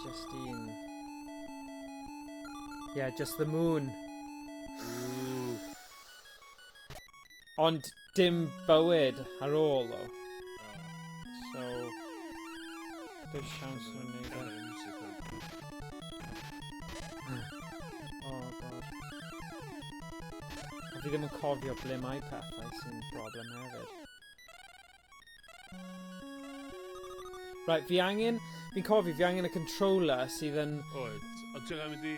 Just un. Yeah, just the moon. Ooh. Ond dim bywyd ar ôl, though. So, there's siawns nhw'n neud e. Music. Oh god. A fi ddim yn cofio ble mae pethau sy'n broblem hefyd. Right, fi'n cofio, fi angen y controller sydd yn... Oed, ond ti'n mynd i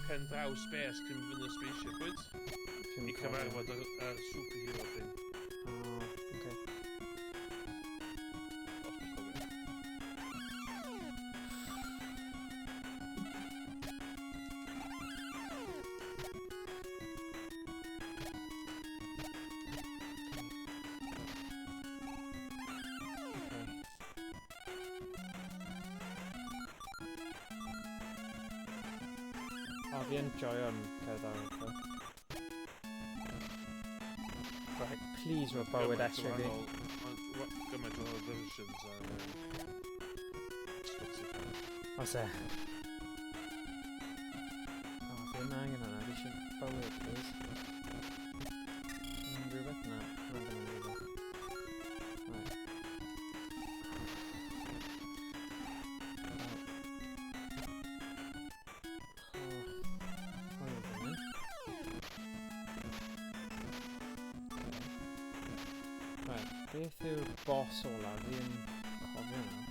pen draw space cyn fynd i'r spaceship, wyt? Dwi'm I yn cofio. cyfarfod yr superhero thing. Oh, okay. Os dwi'n cofio. Okay. O, fi yn joio'n cerddoriaeth though. Right, please rho bywyd Gymaint o extra fi. Gymaint o wahanol versions ar Spotify. Oes e? O, fi yn angen hwnna, fi eisiau bywyd, please. Yn rhywbeth? Na, hwnna ddim yn rhywbeth. Right. Oh. Oh, hwn yn hyn. Right, beth yw'r boss ola? Fi yn cofio nawr.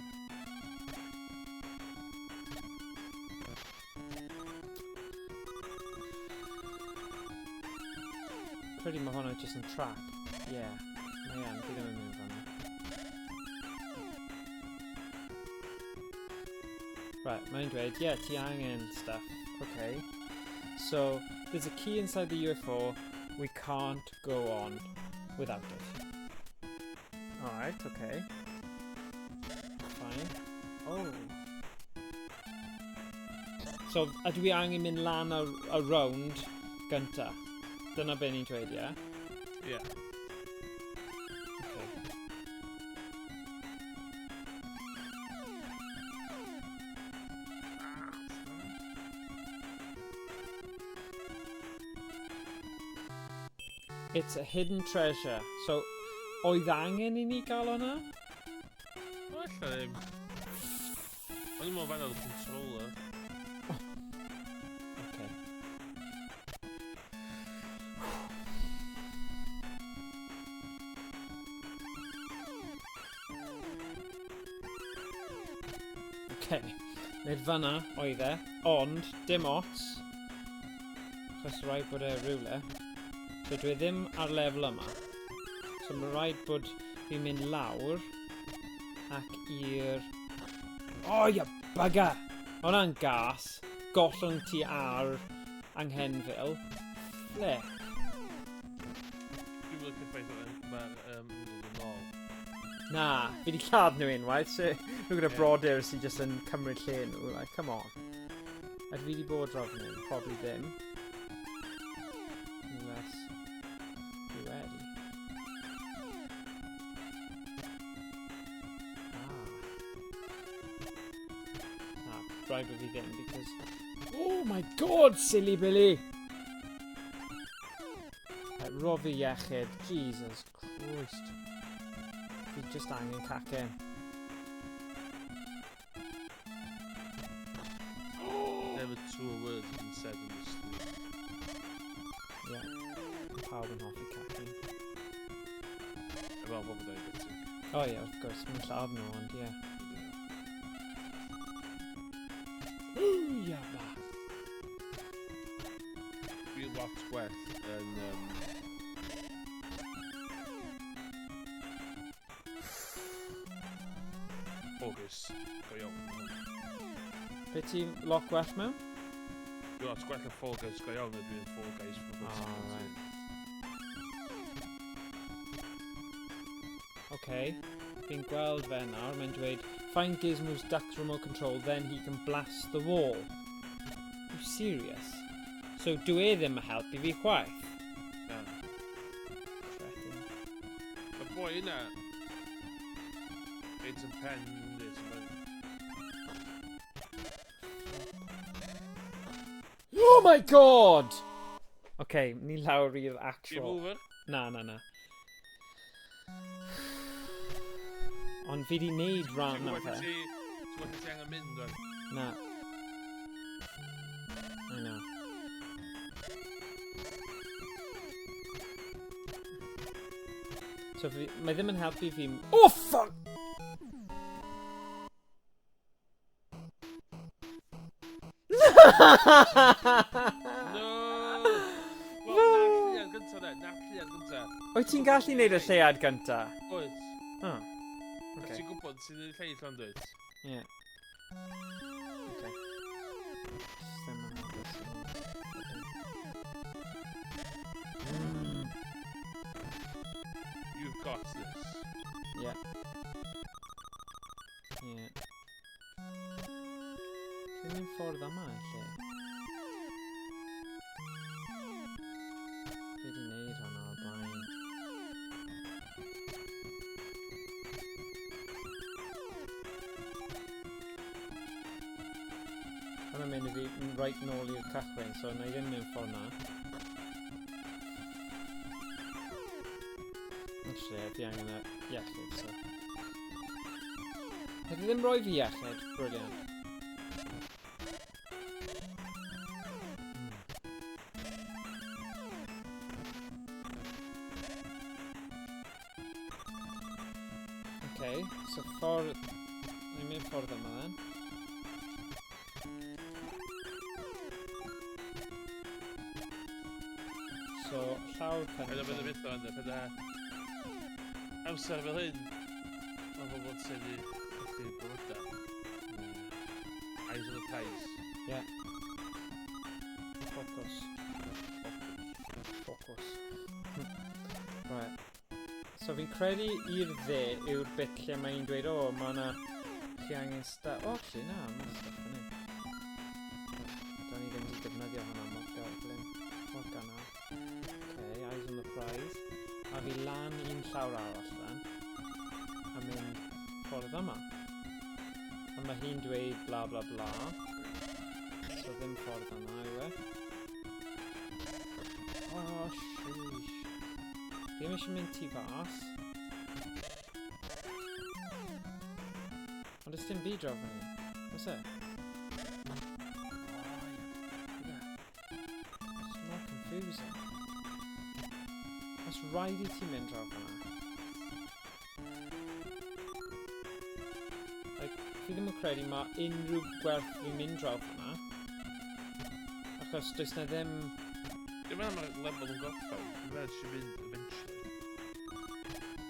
Credu mae hwnna jyst yn trap. Yeah, mae yn, fi ddim yn mynd fan'na. Right, mae'n dweud, yeah, ti angen stuff. Okay. So, there's a key inside the UFO. We can't go on without it. Alright, okay. Fine. Oh. So, ydw i angen mynd lan y round gynta? Dyna be ni'n dweud, ie? Ie. Okay. It's a hidden treasure. So, oedd angen i ni gael hwnna? O, ella ddim. O'n i'n meddwl fan oedd y controller. Okay. Okay. Nid fanna oedd e, ond dim ots. Achos rhaid bod e rhywle. So dwi ddim ar lefel yma. So mae rhaid bod fi'n mynd lawr ac i'r... Oh, you bugger! Hwnna'n gas. Gollwng ti ar anghenfil. Flip. Dwi'n licio'r ffaith bod mae'r dod yn ôl. Na, fi wedi lladd nhw unwaith, so nhw gyda Ie. brodyr sy'n just yn cymryd lle nhw, like, come on. Ydw fi wedi bod draw fan hyn? Probably ddim. Unless dwi wedi. Ah. Na, rhaid bod fi ddim, because... Oh my god, silly Billy! Right, ro fi iechyd. Jesus Christ. Fi just angen cacen. Never two words have been said in this stream. Yeah. Pawb yn hoffi cacen. Efo pobl diabetic. O ie, wrth gwrs, mae'n lladd nhw, ond ie. Ooh, yaba. Dwi'n lot gwell yn... Focus. Go iawn. Be ti'n lot gwell mewn? Dwi'n lot gwell yn Fall Guys go iawn na dwi'n Fall Guys for Oh, right. Okay. Fi'n gweld fe nawr, mae'n dweud, find Gizmo's duct remote control, then he can blast the wall. Are you serious? So, dwi e ddim yn helpu fi chwaith. Na. Threatening. Y boi yna... Reit yn pen, yndi, so ma'n... Oh my god! Okay, ni lawr i'r Game actual... over? Na, na, na. Ond fi di wneud rhan Ti'n o gwybod fe. lle ti... Ti'n gwybod lle ti angen mynd, wan? Na. I know. So fi, mae ddim yn helpu fi... Oh, fuck! No! Wel, na'r lleuad gynta, de. Na'r lleuad gynta. Wyt ti'n gallu neud y lleuad gynta? Wyt. Oh. Okay. Okay. Ti'n gwybod sy'n ei lleill ond dwyt? Yeah. Okay. Just ddim yn hapus. You've got this. Yeah. Yeah. Dwi'n mynd ffordd yma, lle. Fi wedi neud hwnna o'r blaen. Hwnna'n mynd i fi right nôl i'r cychwyn, so na i ddim mynd ffordd na. Actually, fi angen y iechyd, so... Heb i ddim rhoi fi iechyd, brilliant. Okay, so ffordd... Ni'n mynd ffordd yma then. So, llawr Paid â cyntaf. mynd y beth o'n paid â... Amser fel hyn, mae pobl yn tynnu colli bywydau. Eyes on the prize. Yeah. Focus. Focus. Focus. Right. So fi'n credu i'r dde yw'r bit lle mae hi'n dweud, o, oh, mae yna... Chi angen sta... O, oh, actually, na, mae'n stuff fan hyn. Do'n i ddim wedi defnyddio hwnna mor gyflym. Mor gynnar. Okay, eyes on the prize. A fi lan un llawr arall then. A mynd ffordd yma. A mae hi'n dweud bla bla bla. So ddim ffordd yma yw e. Oh, sheesh. Fi ddim eisiau mynd tu fas. Ond does dim byd draw fan hyn. Oes e? Oh, yeah. It's more confusing. Os rhaid i ti mynd draw fan'na. Like, fi ddim yn credu mae unrhyw gwerth fi'n mynd draw fan'na. Achos does na ddim... Dwi'n meddwl mae'r lefel yn gorffen. Dwi'n meddwl eisiau mynd eventually.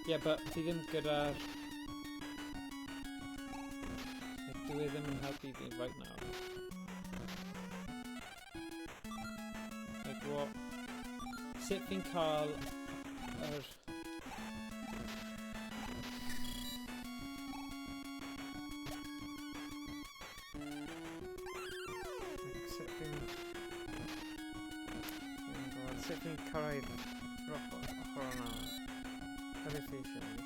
Yeah, but fi ddim gyda'r... Like, dyw e ddim yn helpu fi right now. Like, what... Sut fi'n cael yr... Like, sut fi'n... Fi'n gwybod, sut fi'n cyrraedd yr ochr yna? Pa beth fi eisiau gwneud?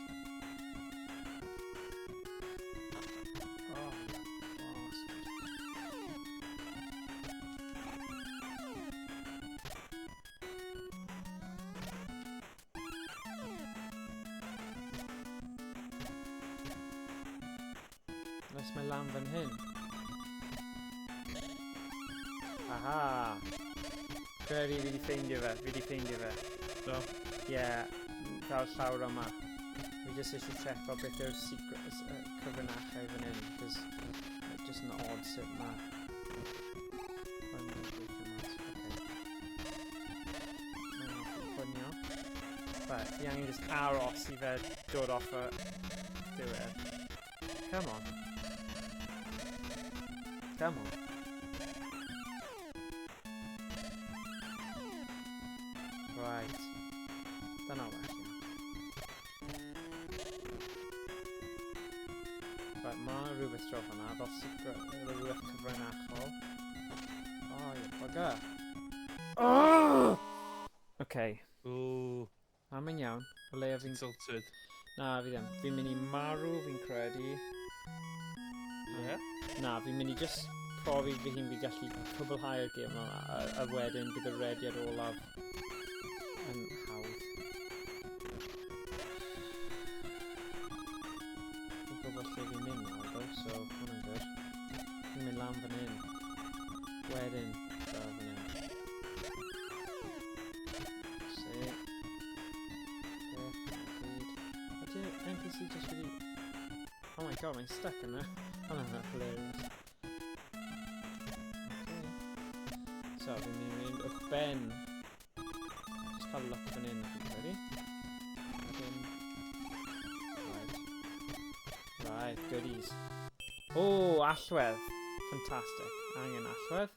Oh, bastard. Unless mae lan fan hyn. Aha! Credu fi wedi ffeindio fe, fi wedi ffeindio fe. Do? Ie, fel llawr yma. Fi jyst eisiau checo beth yw'r secret, cyfrinachau fan hyn, because it's just an odd sut ma. Mae'n mynd i gweithio mas, okay. Mae'n hoffi ffonio. But fi angen just aros i fe dod off y diwedd. Come on. Come on. Right. Dyna well, iawn. Right, mae rhywbeth draw fan'na, fel secret, rhywbeth cyfrinachol. Oh, you bugger. Oh! Okay. Ooh. Na, mae'n iawn. O leia fi'n... Tilted. Na, fi ddim. Fi'n mynd i marw, fi'n credu. Yeah? Na, fi'n mynd i just profi fy hun fi gallu cwblhau'r gêm yma, a wedyn bydd y rediad olaf yn hawdd. Fi'n gwybod lle fi'n mynd nawr, though, so hwnna'n good. Fi'n mynd lan fan hyn. Wedyn, draw fan hyn. See. Beth yn y byd. Ydy NPC just wedi... Oh my god, mae'n stuck yna. Hwnna'n hilarious. Okay. So, fi'n mynd i fynd uwch ben. Just cael look fan hyn, fi'n credu. Wedyn... Right. Right, goodies. Oh, allwedd! Fantastic. Angen allwedd.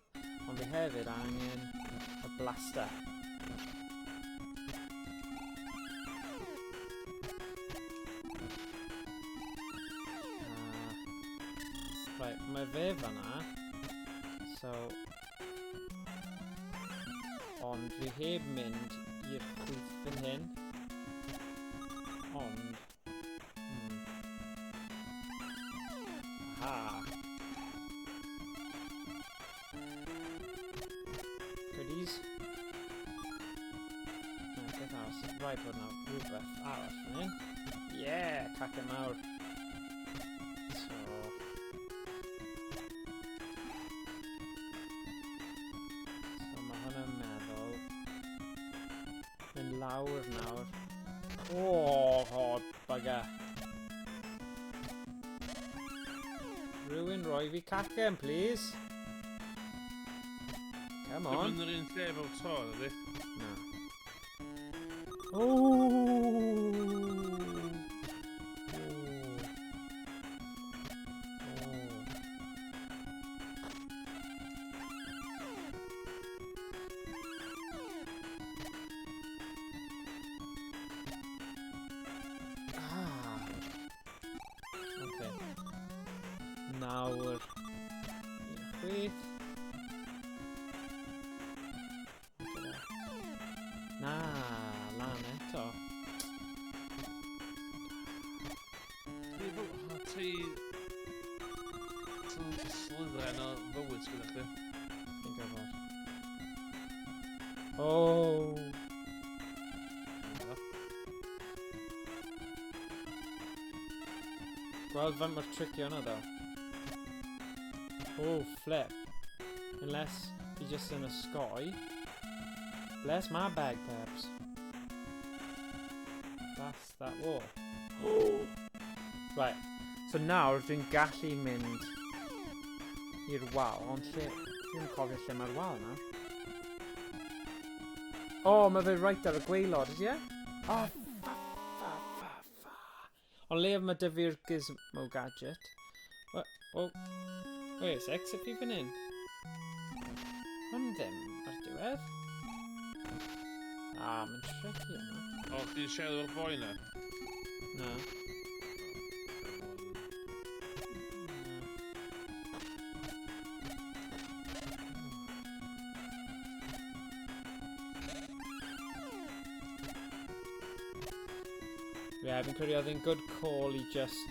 Ond fi hefyd angen y blaster. Right, mae fe fan'na. So... Ond fi heb mynd i'r chwith fan hyn. Ond... Aha! Goodies. Na, beth arall? Rhaid bod na rhywbeth arall fan hyn. Yeah! Cacen mawr. So... So mae hwnna'n meddwl... Mynd lawr nawr. Oh, oh, bugger. Rhywun roi fi cacen, please. Come on. Dwi'n mynd yr un lle fel to, ydy? Na. Oh! Oh. fi slydren o fywyd sgynna chdi. Fi'n gwybod. Oh! Gweld faint mor tricky hwnna ddo. Oh, flip. Unless fi just yn osgoi. Bless my bagpipes. That's that wall. Oh. Right. So nawr dwi'n gallu mynd i'r wal, ond lle... Dwi'n cofio lle mae'r wal nawr. Oh, mae fe right ar y gwaelod, ydy e? Oh, fa, fa, fa, fa. Ond le mae dy fi'r gizmo gadget? Well, oh, wait a sec, sut fi fan hyn? Hwn ddim ar diwedd. Ah, mae'n tricky yma. O, chdi'n siarad efo'r boi na? Na. Yeah, fi'n credu oedd e'n good call i just...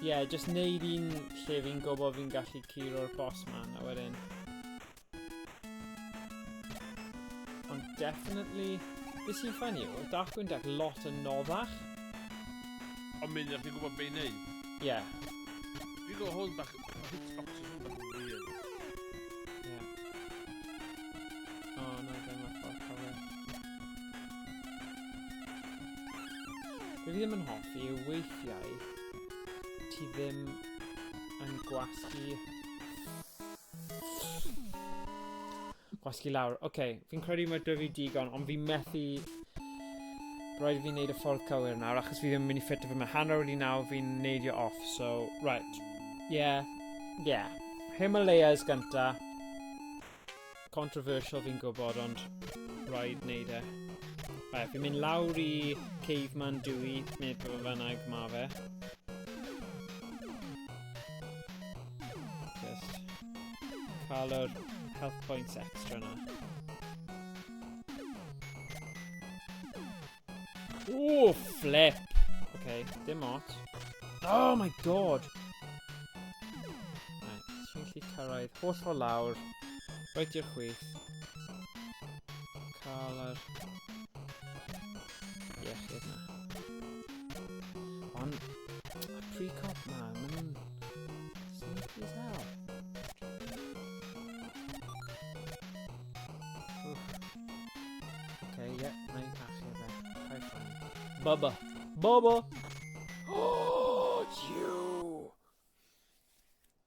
Yeah, just neud un lle fi'n gwybod fi'n gallu curo'r boss man, a wedyn... Ond definitely... Beth sy'n funny yw, Darkwing Duck lot yn noddach. Ond mynd i chdi'n gwybod be i neud? Yeah. Dwi'n gwybod hwn bach... Mae hitboxes hwn bach yn weird. Yeah. Oh, no, ddim o'r ffordd cywir. Be fi ddim yn hoffi yw weithiau ti ddim yn gwasgu lawr. Oce, okay, fi'n credu mae dy fi digon, ond fi methu... Rhaid i fi wneud y ffordd cywir nawr, achos fi ddim yn mynd i ffitio fe. Mae 9:30 fi'n neidio off, so... Right. Yeah. Yeah. Himalayas gynta. Controversial fi'n gwybod, ond rhaid wneud e. Right, fi'n mynd lawr i Caveman Dewey, neu beth bynnag ma fe. Just cael yr health points extra na. Ooh, flip! Okay, dim ot. Oh my god! Right, so fi'n gallu cyrraedd holl ffordd lawr, right i'r chwith. Cael yr iechyd na. Ond, y pre-cop ma, maen nhw'n sneaky as hell. Oof. Okay, yeah, na i achub e. Paid poeni. Bubba. Bubba! Oh, you!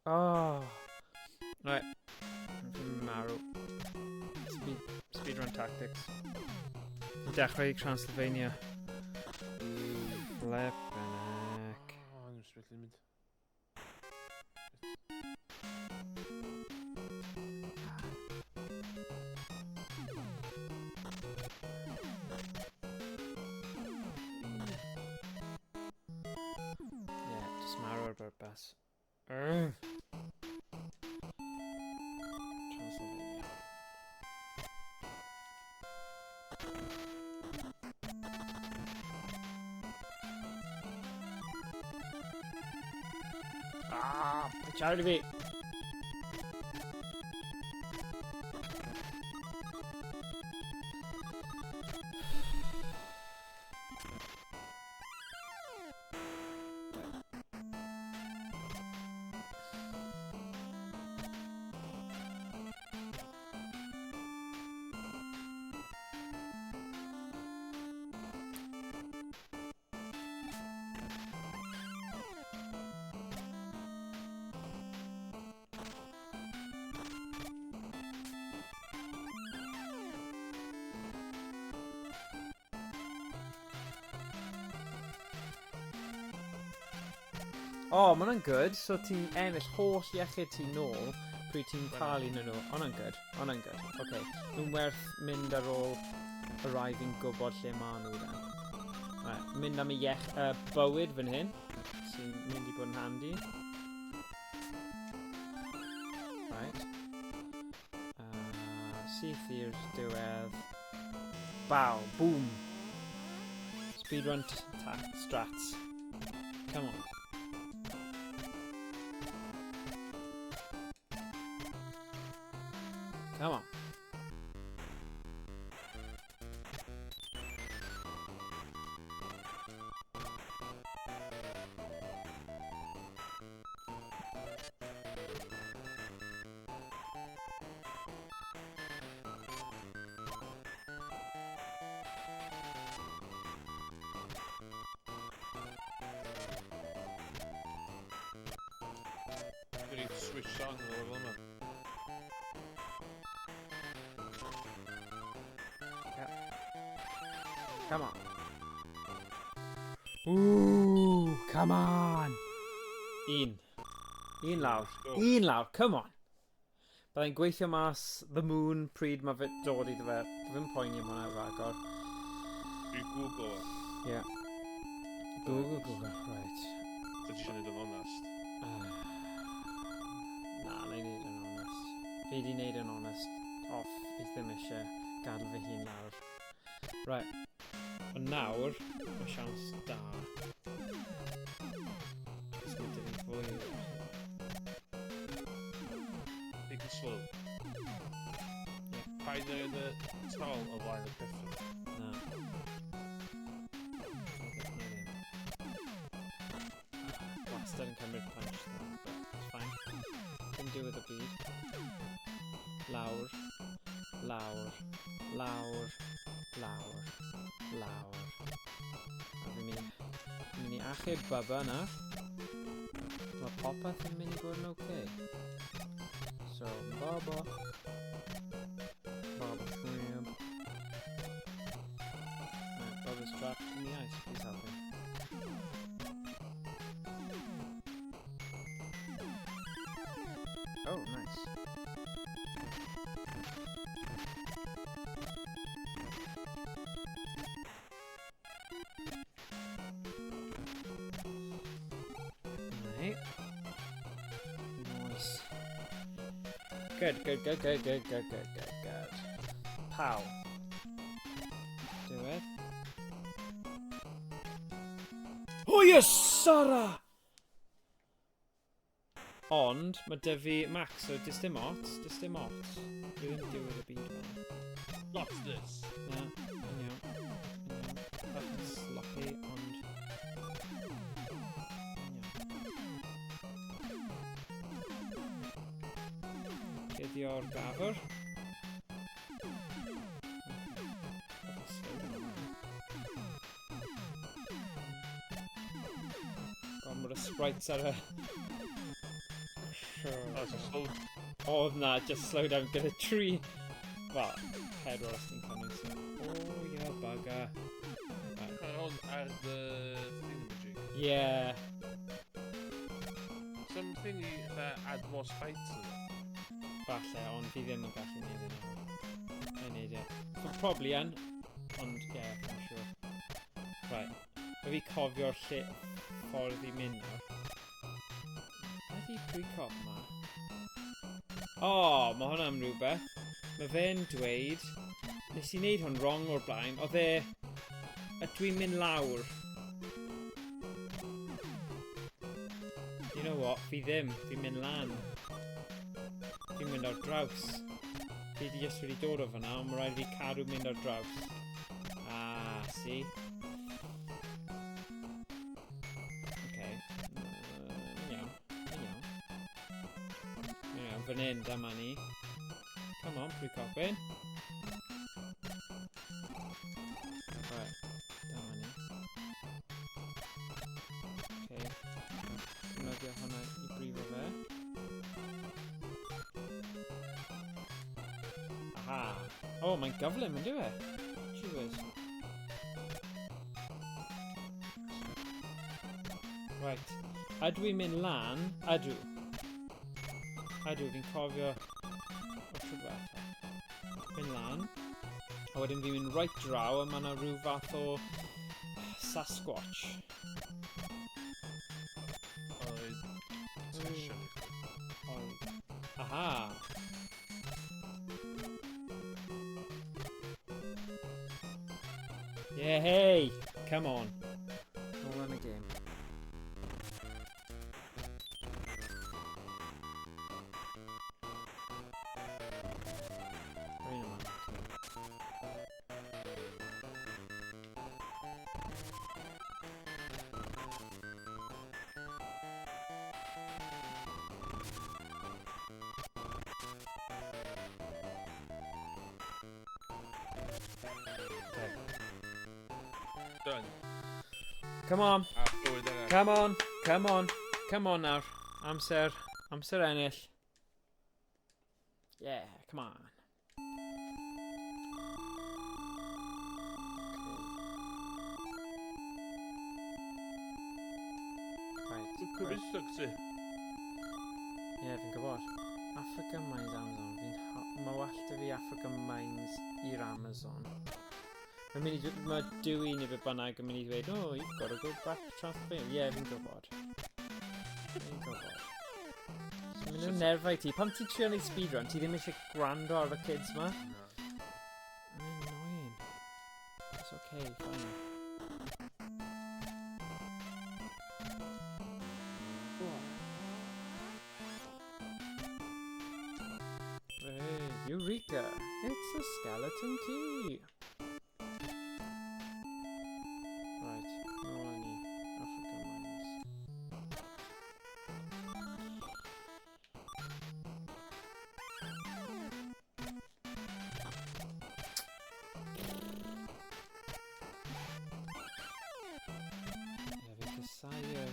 Oh. Right. Fi'n marw. Speedrun tactics. Fi'n dechrau Transylvania. Flippin' heck. O, ddim sbeth mynd. Yeah, just marw ar bwrpas. Urgh. Transylvania. Ah, charity fi. Oh, ma' hwnna'n good. So ti'n ennill holl iechyd ti nôl pryd ti'n cael un o'n nhw. Hwnna'n good. Hwnna'n good. Okay. Nhw'n werth mynd ar ôl y rai fi'n gwybod lle ma nhw then. Right, mynd am y bywyd fan hyn, sy'n mynd i bod yn handi. Right. Syth i'r diwedd. Bow. Boom. Speedrun strats. Come on. Come on. Dwi'n switch on yn y lefel yma. Yeah. Come on. Ooh, come on. Un. Un lawr. Go. Un lawr, come on. Byddai'n gweithio mas the moon pryd mae fe dod iddo fe. Fi'n poeni am hwnna ragor. Dwi'n Google o. Yeah. Google, Google, right. Ta ti eisiau neud o'n onest? Na, na i neud yn onest. Fi di neud yn onest. Off, fi ddim eisiau gadael fy hun lawr. Right. Ond nawr, mae siawns da. Cos mae dy fi fwy o. Take it slow. Paid yn y tol o flaen y ceffyl. Na. Na ddim. Wastad yn cymryd punch though, but it's fine. Dim diwedd y byd. Lawr, lawr, lawr, lawr, lawr. A fi'n mynd i achub Bubba na. Mae popeth yn mynd i bod yn okay. So, Bubba. Bubba Shrimp. Right, Bubba's trapped in the ice. Please help him. Oh, nice. Right. Nice. Good, good, good, good, good, good, good, good, good. Pow. Do it. Oh yes, Sarah! Ond, mae dy fi max, so does dim ots, does dim ots. Dwi ddim diwedd y byd fel. Not this. Na, yn iawn. Yn iawn. Bach yn sloppy, ond yn iawn. Cuddio'r gafr. Bach yn slow down hwnna. Gormod o sprites ar y. Sure. Oh, it's a slow. O, na, just slow down gyda tri. Wel, pedwar os ti'n cynnwys. Oh, yeah, bugger. Right. Ar hwn ar the thingamajig. Yeah. Something i fatha add more spikes to it. Falle, ond fi ddim yn gallu neud e nawr. Na i neud e. So, probably yn, ond yeah, I'm sure. Right. Mae fi cofio'r lle ffordd i mynd nawr. Beth i pre-cop ma? O, oh, mae hwnna'n rhywbeth. Mae fe'n dweud. Nes i wneud hwn wrong o'r blaen. Oedd e. A dwi'n mynd lawr. You know what? Fi ddim. Fi'n mynd lan. Fi'n mynd ar draws. Fi di just wedi dod o fyna, ond mae rhaid i fi cadw mynd ar draws. Ah, see? Okay. Iawn. Yn iawn. Yn iawn, fan hyn, dyma ni. Come on, Pry Copyn. Right, dyma ni. Okay. Defnyddio hwnna i brifo fe. Aha! Oh, mae'n gyflym, yn dyw e? Gee whiz. Right. Ydw i'n mynd lan? Ydw. Ydw, fi'n cofio o'r tro diwetha. Mynd lan. A wedyn fi'n mynd right draw a mae yna rhyw fath o Sasquatch. Oedd. Session. Oedd. Aha! Yeah, hey! Come on. All in the game. Done. Come on. A bywyd arall. Come on. Come on. Come on nawr. Amser. Amser ennill. Yeah, come on. Right. Cyfeillog ti. Ie, yeah, fi'n gwybod. Africa Mines Amazon. Fi'n mae well 'da fi Africa Mines i'r Amazon. Mae'n mynd i... Mae Dewey neu be bynnag yn mynd i ddweud, "Oh, you've got to go back to Transylvania." Ie, yeah, fi'n gwybod. Fi'n gwybod. So, mynd yn nerfau ti. Pam ti'n trio neud speedrun, ti ddim eisiau gwrando ar y kids ma? No. Mae'n annoying. It's okay, fine. Oh. Hey, Eureka! It's a skeleton key! Right, nôl â ni. Africa Mines. Ie, fi'n casau yr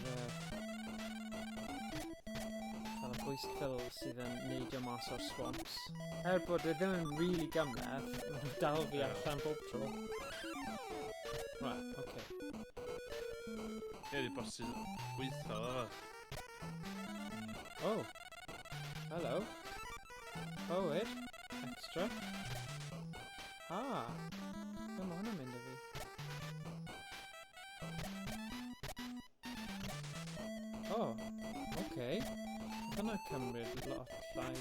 fel y bwystfil sydd yn neidio mas o'r swamps. Er bod e ddim yn really gymhleth, maen nhw'n dal fi allan bob tro. Right, okay. Ie, di bosib gweithio efo. Oh. Hello. Bywyd. Extra. Ah. Be mae hwnna'n mynd â fi? Oh. Okay. Oedd hwnna cymryd lot llai.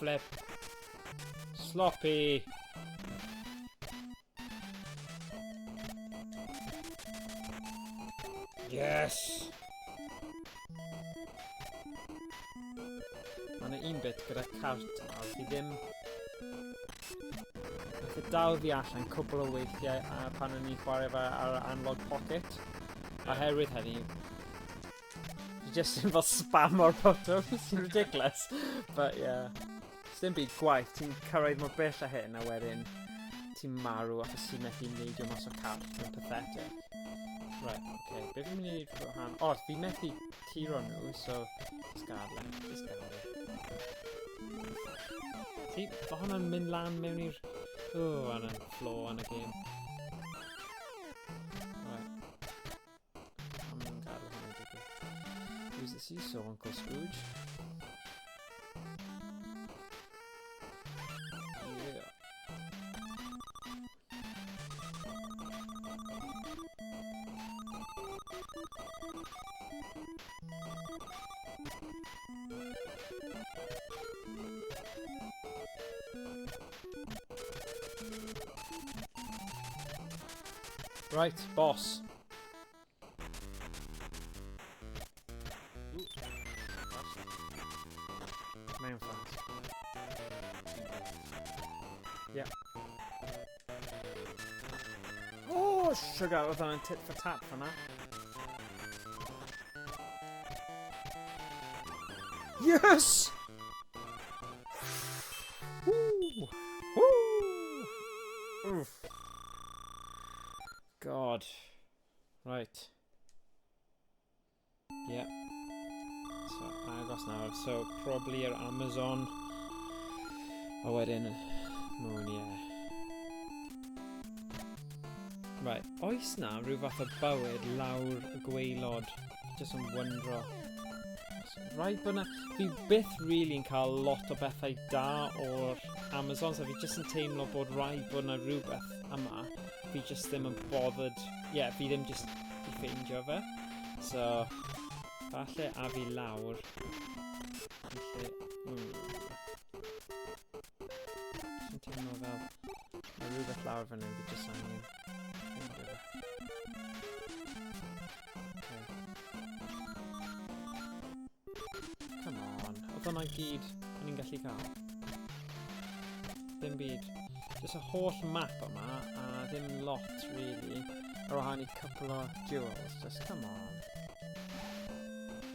Flip. Sloppy. Yes! Mae yna un bit gyda cart yma, fi ddim... Nath e dal fi allan cwbl o weithiau a pan o'n i'n chwarae fe ar Analog Pocket. Oherwydd hynny, fi just yn fel spam o'r botwm, sy'n ridiculous. But yeah. Dim byd gwaith, ti'n cyrraedd mor bell â hyn a wedyn ti'n marw achos ti'n methu neidio mas o cart. Mae'n pathetic. Right, okay. Be fi'n mynd i wneud for han? O, fi methu curo nhw, so just gadw e. Just gadw e. See, mae hwnna'n mynd lan mewn i'r... Oh, hwnna'n flaw yn y game. Right. I'm yn gadw hwnna'n digwydd. Use the seesaw, Uncle Scrooge. Yeah. Right, boss. Ooh, fast. Mae'n fast. Yeah. Oh, sugar, oedd hwnna'n tit for tat fyna. Yes! Woo! Woo! Oof. God. Right. Yeah. So, agos nawr. So, probably yr Amazon. A wedyn, moon, yeah. Right, oes na rhyw fath o bywyd lawr y gwaelod? Just yn wyndro. Rhaid bod na... Fi byth really yn cael lot o bethau da o'r Amazon, so fi just yn teimlo bod rhaid bod na rhywbeth yma. Fi just ddim yn bothered... Yeah, fi ddim just i ffeindio fe. So, falle a fi lawr. Felly. Just yn teimlo fel mae rhywbeth lawr fan hyn, fi just angen ffeindio fe. Okay. Come on. Oedd hwnna gyd o'n i'n gallu cael? Ddim byd. Just y holl map yma, a ddim lot, really. Ar wahân i couple o jewels. Just come on.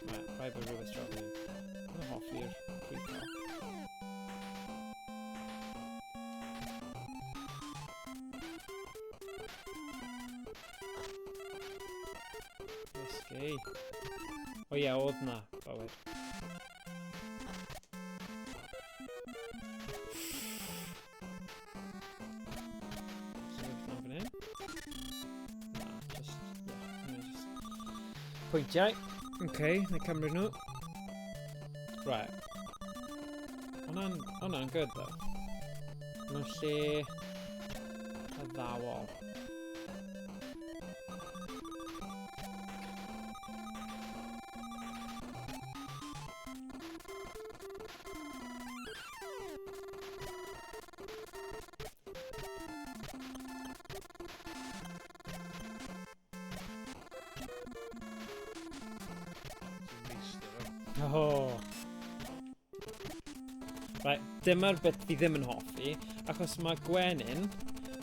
Right, rhaid bod rhywbeth draw fan hyn. Dwi'n hoffi'r free top. Risky. O ie, oedd na bywyd. So rhywbeth lan fan hyn? Na, just, yeah, no, just... Pwyntiau. Okay, na cymryd nhw. Right. Hwnna'n good, though. Mewn lle addawol. Ti'n meistr o. Oh. Right, dyma'r bit fi ddim yn hoffi, achos mae gwenyn,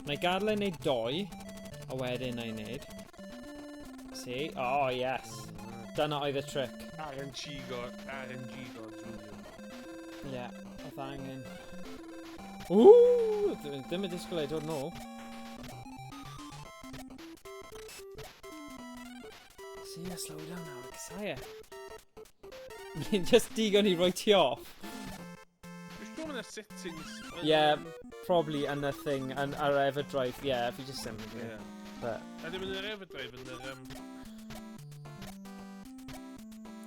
na i gadael e wneud doi, a wedyn na i wneud. See? Oh, yes. Dyna oedd y trick. RNG god, RNG gods, William. Ie, yeah, oedd angen. Ooh! Ddim yn disgwyl ei dod nôl. See, I slow down now, casau e. Just digon i roi ti off. Dwi'n siŵr mae'n settings. Yeah, probably yn y thing, yn ar Everdrive, yeah, fi just ddim yn Yeah. But, A ddim yn yr Everdrive, yn yr...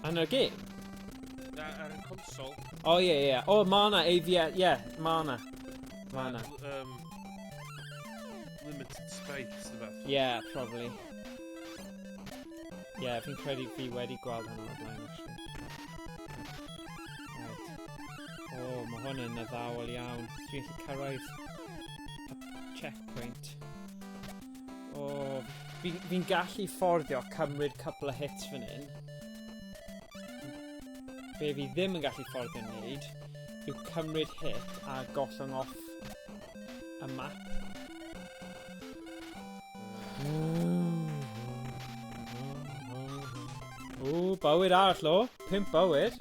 Yn y game? Na, ar y console. Oh, yeah. Oh, ma na, AV, yeah, ma na. Ma na. Limited sprites, neu beth. Yeah, probably. Yeah, fi'n credu fi wedi gweld hwnna o'r blaen, actually. Right. Oh, mae hwn yn addawol iawn. Dwi'n gallu cyrraedd y checkpoint. Oh, fi gallu fforddio cymryd couple of hits fan hyn. Be fi ddim yn gallu fforddio wneud yw cymryd hit a gollwng off y map. O, bywyd arall o. 5 bywyd.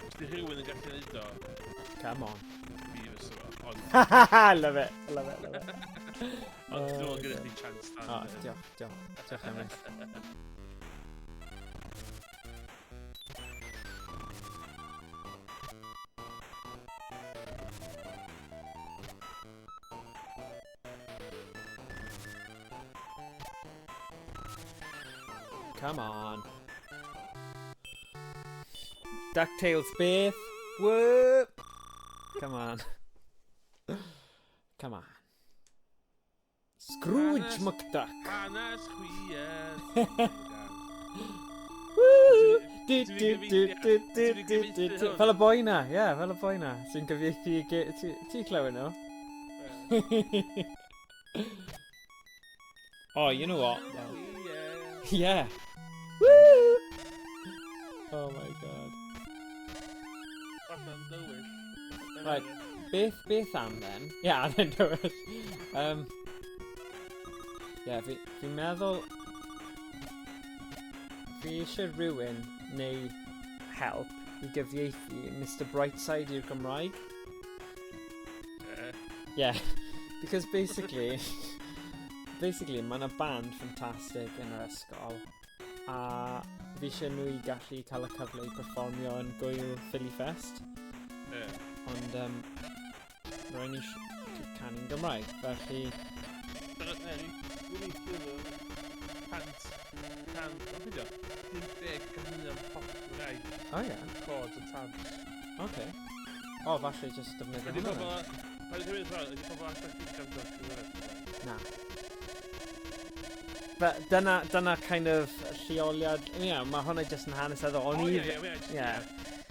Os di rhywun yn gallu neud o, Come on. fi fysa fo. Ond, I love it. I love it. I love it. ond dwi'n meddwl Oh, gyda chdi chance dan. Oh, diolch, diolch. Diolch, Emrys. Come on. DuckTales beth. Whoop. Come on. Come on. Scrooge Hanes- McDuck. Hanes chwian. Woo! Du, Ti'n du, gyfieithu- du, du, du, ti'n du, gyfieithu du, du. hwn? Fel y boi na, ie, yeah, fel y boi na. Sy'n gyfieithu Ti'n clywed nhw? Oh, you know what? though? Yeah. Woo! Oh my god. Allan dywyll. Right. Beth am then? Yeah, then dywyll. Yeah, fi'n meddwl... Fi eisiau rhywun neu help i gyfieithu Mr Brightside i'r Gymraeg. Yeah, because basically, mae yna band ffantastig yn yr ysgol a fi eisiau nhw i gallu cael y cyfle i perfformio yn gwyl Philly Fest. Ond rhaid ni canu'n Gymraeg, felly... Dwi'n cant, cant, o beth yw? 50 caneuon pop Cymraeg, O ie, chords a tabs. oce. O, falle jyst defnyddio Ydy hwnna pobl... then. Paid i cymryd rhan, ydy pobl allan chdi gwrando Cymraeg? Na. But dyna kind of lleoliad... Ie, yeah, mae hwnna jyst yn hanesyddol. O'n O i ie, ie, ie, ie.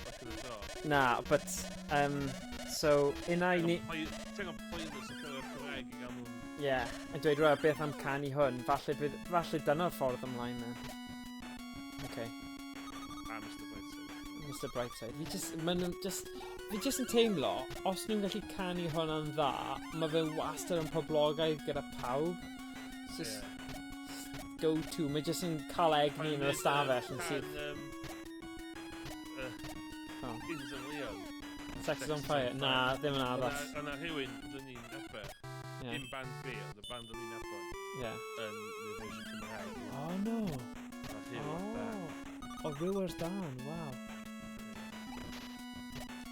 Back in the door. Na, but... So, unai ni... Ti'n gael playlist o cyfer Cymraeg i gael nhw'n... Ie, yeah, yn dweud, "Wel, beth am canu hwn?" Falle dyna'r ffordd ymlaen then. Okay, A Mr Brightside. Mr Brightside. Fi just, maen nhw'n just... Fi jyst yn teimlo, os nhw'n gallu canu hwnna'n dda, mae fe wastad yn poblogaidd gyda pawb. It's just go to. Mae jyst yn cael egni yn yr ystafell yn syth. Oh. Kings of Leon. Sex is on fire. Na, ddim yn addas. Yna rhywun dyn ni'n nabod. Dim band fi, ond y band o'n i'n nabod. Yn y fersiwn Cymraeg. Oh no. Oh. O, Rhyw ar Dan, waw.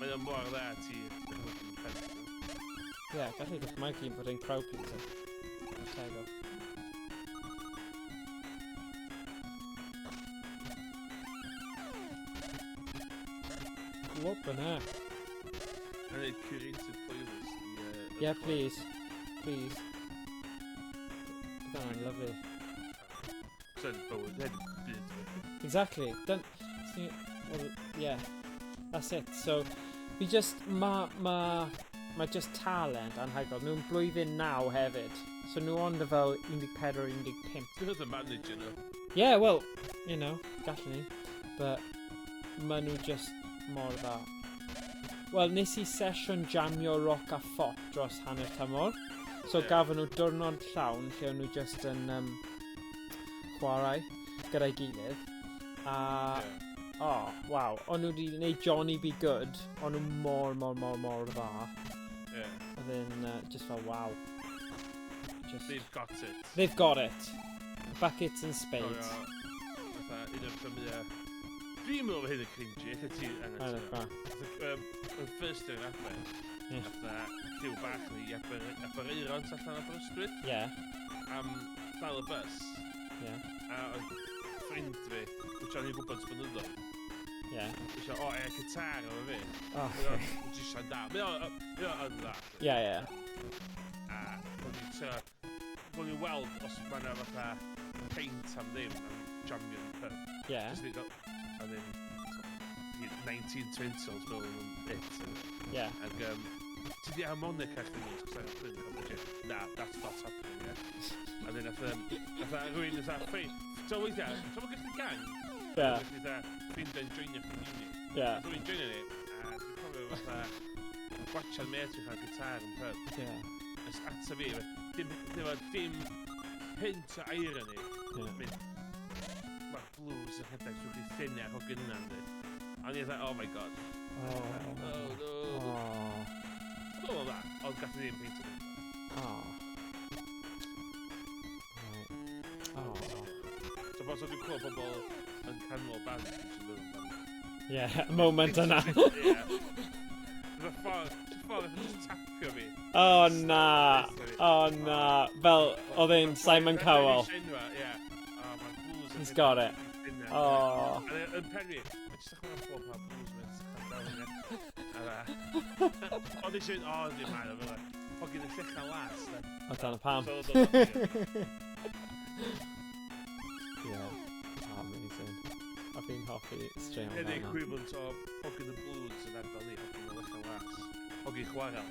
Mae o'n mor dda ti dychmygu pen. Ie, yeah, gallu dychmygu bod e'n crowd pleaser. Tego. What the heck? Yn ei curated playlist i... Yeah, please. Please. Bydd hwnna'n lovely. Sa'n bywyd, hyn byd. Exactly. Dyn, well, yeah. That's it. So, fi just, ma just talent anhygoel. Nhw'n blwyddyn 9 hefyd. So nhw ond fel 14, 15. Dwi'n oedd y manager nhw. Yeah, well, gallwn ni. But ma nhw just mor dda. Wel, nes i sesiwn jamio rock a phop dros hanner tymor. So gafon nhw diwrnod llawn lle o'n nhw just yn chwarae gyda'i gilydd. A, oh, waw. O'n nhw wedi gwneud Johnny B. Goode. O'n nhw mor, mor, mor, mor dda. Oedd e'n just fel, wow. Just... They've got it. They've got it. Buckets and spades. Fatha, un o'r pethau mwyaf... Dwi'n meddwl bod hyn yn cringy, lle ti angytuno. Yn first year yn Aber, fatha, criw bach ni i Aberaeron allan Aberystwyth. Am dal y bus. A oedd ffrind fi, which o'n i'n gwybod blynyddoedd. Isio, o, e, gitar efo fi. Oh, Mae o'n musician da. Mae o'n dda. Ie, ie. A o'n i'n trio... O'n i'n weld os mae yna fatha peint am ddim am jamio yn pub. Just ni gael... A ddim... 1920s fel yn it. Ac, ti di harmonica chdi nhw, cos I'm ffrind am. Na, that's not happening, yeah. A then nath rhywun nath ffrind... So weithiau, so mae'n gallu gang? Mae'n gallu ffrindiau'n joinio chdi'n uni. Nath rhywun joinio ni, a dwi'n cofio fatha gwatcha'r mêt fi'n cael gitar yn pub. Ys ato fi, dim hint o irony. Mynd, mae'r blues yn rhedeg trwy chi lluniau hogyn yna, yndi. A o'n i'n fatha, oh my god. Oh. Oh no. Oh. Oedd o'n dda, ond gath ni ddim peint o ddim. Oh. Right. Oh. So pan dwi'n clywed pobl yn canmol band, dwi'n siŵr yn band. Yeah, moment yna. Ie. Y ffordd oedd just tapio fi. Oh na, oh na. Fel, oedd e'n Simon Cowell. Ie. Oh, mae'r blues yn He's got it. Oh. A yn pen fi, mae jyst yn chwarae pob ma'r blues mae'n calm down, ie. A dda. Ond eisiau mynd, o, ddim maen o fel e. Hogyn y llecha las, de. O, dyna pam. So, oedd o'n ie. Yeah, amazing. A fi'n hoffi straeon Hyn fel 'na. equivalent o hogyn y blues yn ardal ni, hogyn y llecha las. Hogyn chwarel.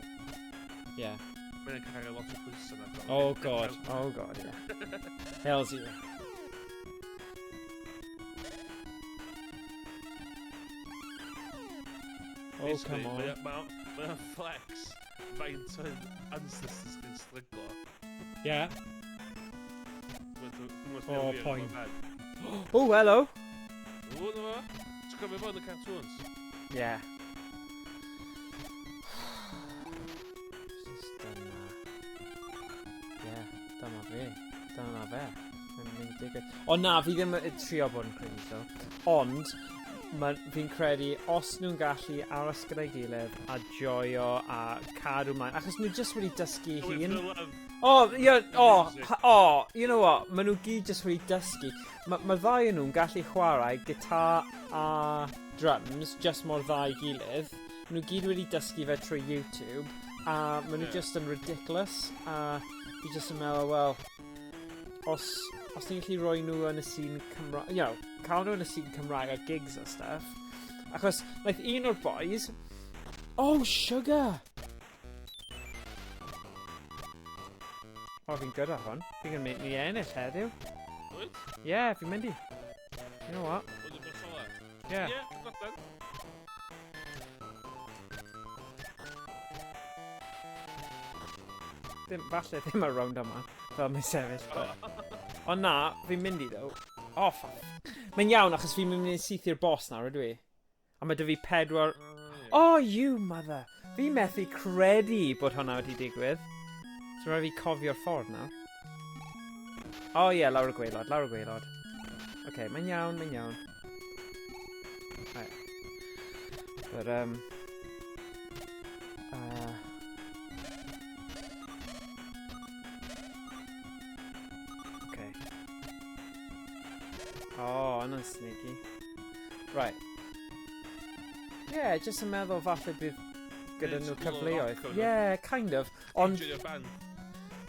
Mae'n cael lot o pwysau yn ardal ni. Oh god, oh god, yeah. Hells yeah. Oh, Basically, come on. Mae o'n flex faint o ancestors chi'n stryglo. Yeah. Oh, Oh, point. Oh, hello. O, na fo. Ti'n cofio fo yn y cartoons? Yeah. Just dyna. Yeah, dyma fe. Dyna fe. Mae'n mynd i digwydd. O na, fi ddim yn trio bod yn cringe though. Ond, fi'n credu os nhw'n gallu aros gyda'i gilydd a joio a cadw mlaen, achos nhw just wedi dysgu Do it hun. for the love. Oh, yeah, oh, Music. Oh, you know what? Maen nhw gyd just wedi dysgu. Ma ddau o nhw'n gallu chwarae gitar a drums just mor dda i gilydd. Maen nhw gyd wedi dysgu fe trwy YouTube, a maen nhw just yn ridiculous. A fi just yn meddwl, well, os ni'n gallu rhoi nhw yn y scene Cymraeg, cael nhw yn y scene Cymraeg a gigs a stuff. Achos, naeth un o'r boys, oh, sugar! O, fi'n gyda hwn. Fi'n mynd i ennill heddiw. Wyt? Yeah, fi'n mynd i. You know what? Oedd y bus ola? Yeah. Ie, got that. Ddim, falle ddim ar round yma, fel mae'n sefyll. But... Ond na, fi'n mynd i ddo. Oh, fuck. Mae'n iawn, achos fi'n mynd i syth i'r boss nawr, ydw i? A mae dy fi pedwar... Oh, you mother! Fi methu credu bod hwnna wedi digwydd. So rhaid fi cofio'r ffordd nawr. Oh ie, yeah, lawr y gwaelod, lawr y gwaelod. Oce, okay, mae'n iawn, mae'n iawn. Right. But, okay. Oh, yna'n sneaky. Right. Yeah, just yn meddwl falle bydd gyda nhw cyfleoedd. Yeah, kind of. Ond...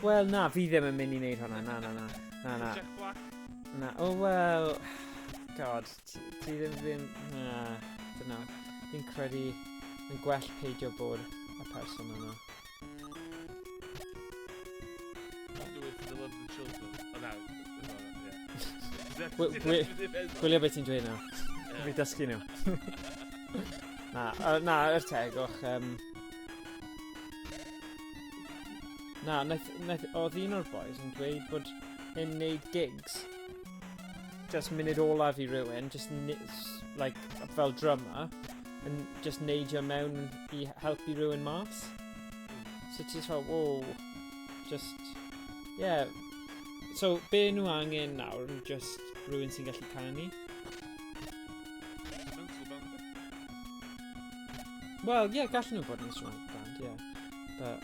Wel, na, fi ddim yn mynd i wneud hwnna. Na, na, na. Na, na. Jack Black? Na, oh, well... God, ti ddim... Na, dyna. Fi'n credu yn gwell peidio bod y person yna. Do it for the love of the children. Oh, na. Gwylio beth ti'n dweud nawr. Fi dysgu nhw. Na, na, yr tegwch. Na, oedd un o'r boys yn dweud bod e'n neud gigs just munud olaf i rywun, just like, fel drummer, yn just neidio mewn i helpu rhywun mas. So ti'n fel, wow, just, yeah. So, be nhw angen nawr yn just rhywun sy'n gallu canu? Instrumental band. Well, yeah, gallen nhw bod yn instrumental band, yeah. But...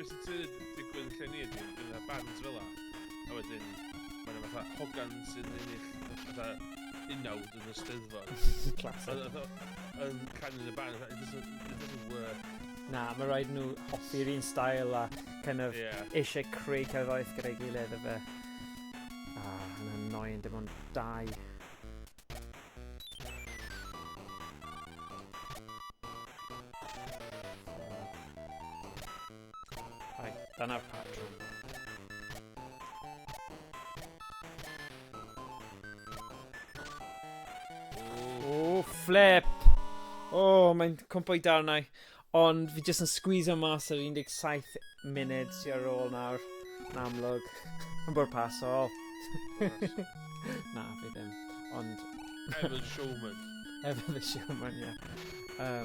Beth sy'n digwydd yn lle ni ydy, bydd yna bands fel la, a wedyn mae yna fatha hogan sy'n ennill fatha unawd yn y Steddfod. Classic. Yn canu yn y band, it doesn't work. Na, mae rhaid nhw hoffi'r un style a kind of eisiau creu cerddoriaeth gyda'i gilydd efe. Ah, yn annoying, dim ond dau. Right, dyna'r patrwm. Oh, flip! Oh, mae'n cwmpo i darnau. Ond fi jyst yn squeeze mas ar 17 munud sy'n ar ôl nawr. Yn amlwg. Yn bwrpasol. Na, fi ddim. Ond... Evan Showman. Evan the Showman, ie. Yeah.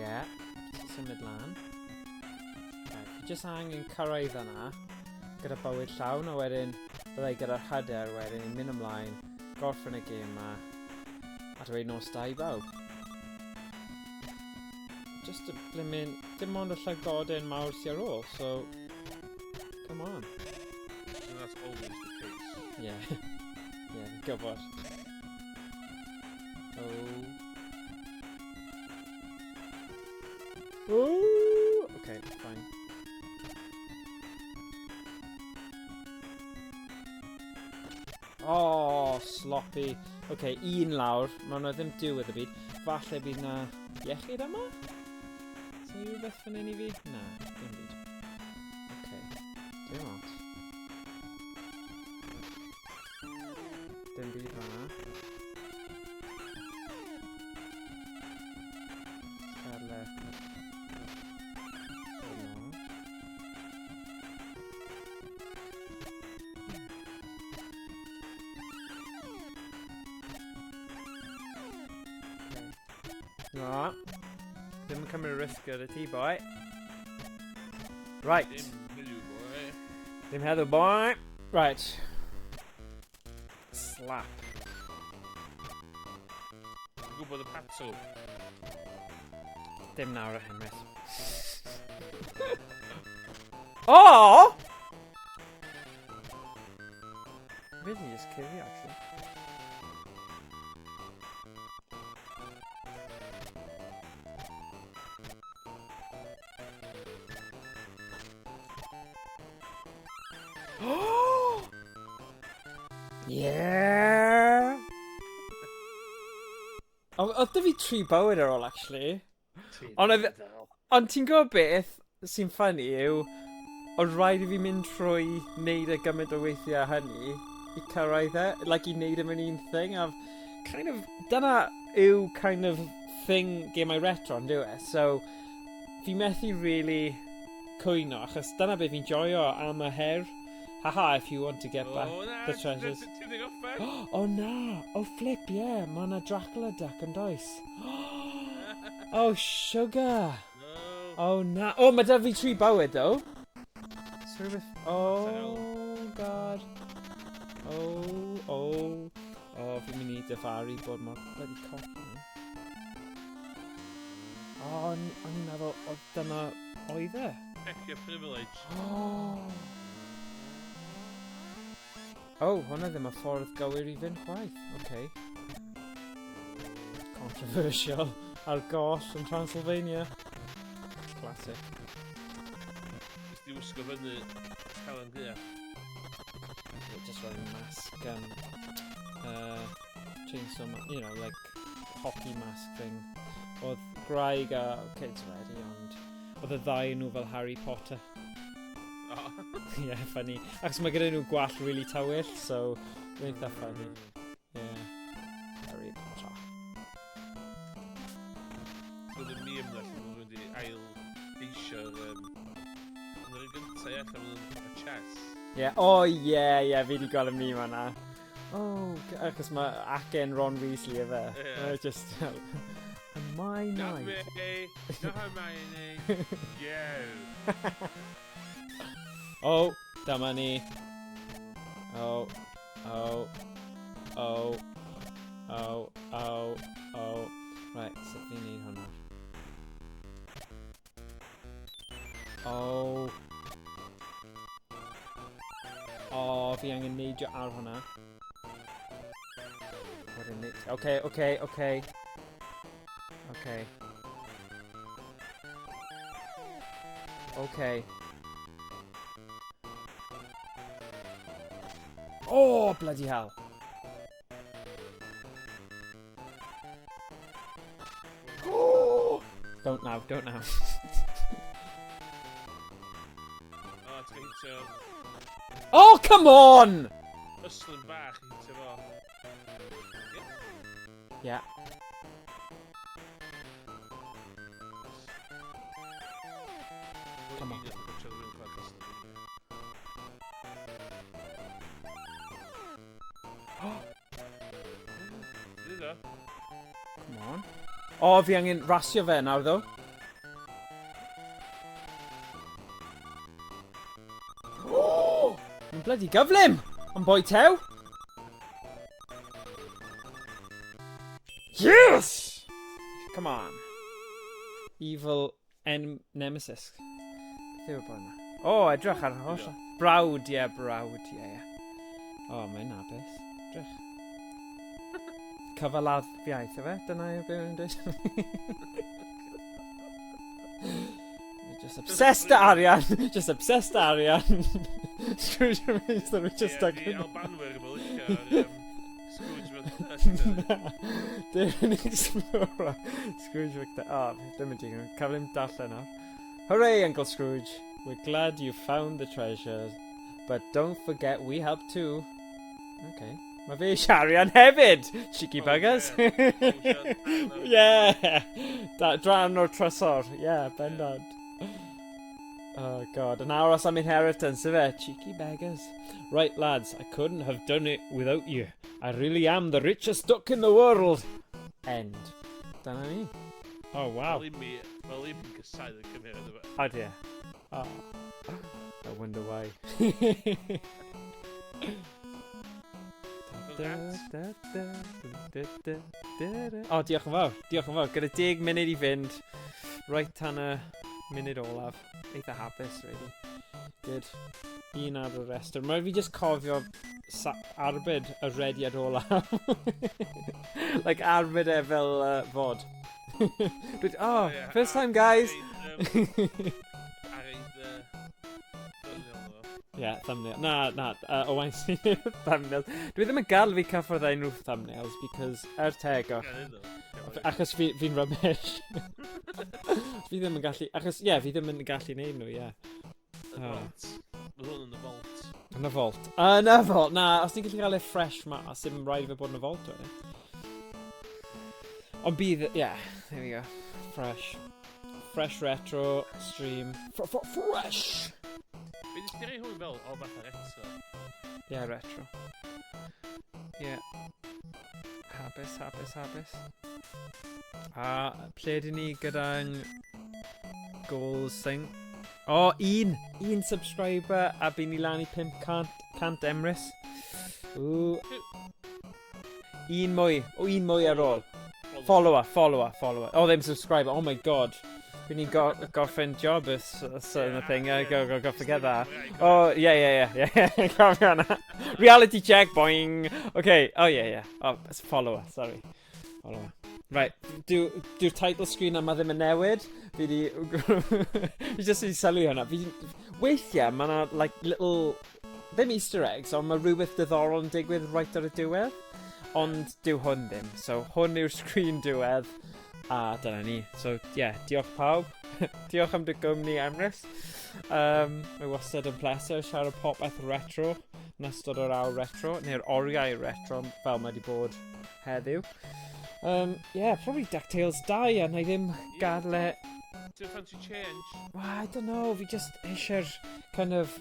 Yeah, symud lan. Right, fi jyst angen cyrraedd yna gyda bywyd llawn, a wedyn byddai gyda'r hyder wedyn i mynd ymlaen, gorffen y gêm ma, a dweud nos da i bawb. Just y blimmin, dim ond y llygoden mawr sy ar ôl, so come on. And that's always the case. Yeah, yeah, fi'n gwybod. Oh. Ooh, okay, fine. Oh, sloppy. Okay, un lawr. Mae hwnna ddim diwedd y byd. Falle bydd na iechyd yma? Is 'na rhywbeth fan hyn i fi? Na, dim byd. Okay, dim ots. Dim byd fan'na. Carle. Yno. Na. Ddim yn cymryd risg gyda ti, boi. Right. Dim heddiw, boi. Dim heddiw, boi. Right. Slap. Dwi'n gwybod y patrwm. Dim nawr, Emrys. Oh! Fi di just cuddio, actually. Yeah! Oedd dy fi tri bywyd ar ôl, actually. Ond oedd... Ond ti'n gwybod beth sy'n funny yw, oedd rhaid i fi mynd trwy wneud e gymaint o weithiau hynny i cyrraedd e, like i wneud e mewn un thing, a kind of, dyna yw kind of thing gemau retro, yn dyw e? So, fi methu really cwyno, achos dyna beth fi'n joio am y her. Haha, if you want to get back O, na, the treasures. Ti'n di gorffen? Oh na! Oh flip, yeah, mae yna Dracula duck yn does. Oh, sugar! No. Oh na. Oh, mae da fi tri bywyd, though. So rhywbeth... Oh, God. Oh, oh. Oh, fi'n mynd i difaru bod mor bloody cocky. Oh, o'n i'n meddwl, oedd dyna oedd e. Check your privilege. Oh. Oh, hwnna ddim y ffordd gywir i fynd chwaith. Okay. Controversial. Ar goll yn Transylvania. Classic. Jyst i wisgo fyny Calan Gaeaf. Yeah, just wearing a mask, chainsaw, like hockey mask thing. Oedd gwraig a kids ready, ond oedd y ddau nhw fel Harry Potter. Oh. Yeah, funny. Achos mae gyda nhw gwallt really tywyll, so mae'n eitha funny. Yeah. Harry Potter. Oedd y meme na lle maen nhw'n mynd i ail eisio'r... Yn yr un gyntaf, ie, lle maen nhw'n y chess. Yeah, oh yeah, fi wedi gweld y meme yna. Oh, achos mae acen Ron Weasley efe. Ie. Just, am I Not nice? me, not Hermione, you. Oh, dyma ni. Oh, oh, oh, oh, oh, oh. Right, sut fi'n neud hwnna? Oh. Oh, fi angen neidio ar hwnna. Wedyn okay. Okay. Okay. Oh, bloody hell. Oh! Don't now, don't now. O, ti'n hitio Oh, come on! ystlum bach i hitio fo. Yeah. Come on. on. Dwi Come on. Oh, fi angen rasio fe nawr, ddo. Oh! Mae'n bloody gyflym! Ond boi tew! Yes! Come on. Evil nemesis. Beth yw'r boi yma? Oh, edrych ar holl... Brawd, ie, brawd, ie, ie. Oh, mae'n hapus. Edrych. Cyfaladdiaeth, efe? Dyna yw beth mae'n dweud. Just obsessed â arian. Just obsessed â arian. Scrooge remains the richest Ie, duck di in the Albanwyr yn licio'r Scrooge McDuck. David Explorer. Scrooge McDuck. Oh, ddim yn digon. Cael him darllen nawr. Hooray, Uncle Scrooge. We're glad you found the treasures. But don't forget we helped too. Okay. Mae fe eisiau arian hefyd! Cheeky Oh, buggers. yeah. Oh, Yeah! Dran o'r trysor. Yeah, bendant. Oh God, an aros am inheritance, ife? Cheeky beggars. Right, lads, I couldn't have done it without you. I really am the richest duck in the world. End. Dyna ni. Oh, wow. Mae Lim yn casáu y cymeriad yma. Oh dear. Oh. I wonder why. Congrats. Oh, diolch yn fawr. Diolch yn fawr. Gyda 10 munud i fynd. Right tan y munud olaf. Eitha hapus, really. Good. Un ar y restr. Mae fi just cofio arbed y rediad olaf. Like arbed e fel fod. Dweud, oh, Ie, first time, guys. Ar ein thumbnail nhw. Yeah, thumbnail. Na, na, Owain sy'n thumbnails. Dwi ddim yn gael fi cyffwrdd â unrhyw thumbnails, because er tegwch, Gan iddo. achos fi'n rubbish. Fi ddim yn gallu, achos, ie, yeah, fi ddim yn gallu neud nhw, ie. Yeah. Y vault. Mae hwn yn y vault. Yn y vault. Yn y vault! Na, os ni'n gallu cael e fresh ma, sy'n rhaid i fe bod yn y vault wedyn. Ond bydd, yeah, there we go. Fresh. Fresh retro stream. F -f Fresh! Be nes ti roi hwn fel, o fatha retro? Yeah, retro. Yeah. Hapus, hapus, hapus. A ple dyn ni gyda'n goals thing? O, oh, un! Un subscriber a by ni lan i 500 cant Emrys. Ww. Un mwy. O, un mwy ar ôl. Follower, follower, follower. O, oh, ddim subscriber. Oh my God. Fi ni'n go gorffen job ys y thing. Yeah, go, go, go, forget that. Oh, yeah. Cofio hwnna. Reality check, boing. Okay, oh yeah. Oh, it's follower, sorry. Follower. Right, dyw'r dyw title screen yma ddim yn newid. Fi di... fi just wedi sylwi hwnna. Fi, weithiau, mae yna, like, little... Ddim Easter eggs, ond mae rhywbeth diddorol yn digwydd right ar y diwedd. Ond dyw hwn ddim. So, hwn yw'r screen diwedd. A dyna ni. So, yeah, diolch pawb. Diolch am dy gwmni, Emrys. Mae wastad yn pleser siarad popeth retro yn ystod yr awr retro, neu'r oriau retro, fel mae wedi bod heddiw. Yeah, probably DuckTales 2, a na i ddim gadael e. Ti'n fancy change? Well, I don't know, fi just eisiau'r kind of...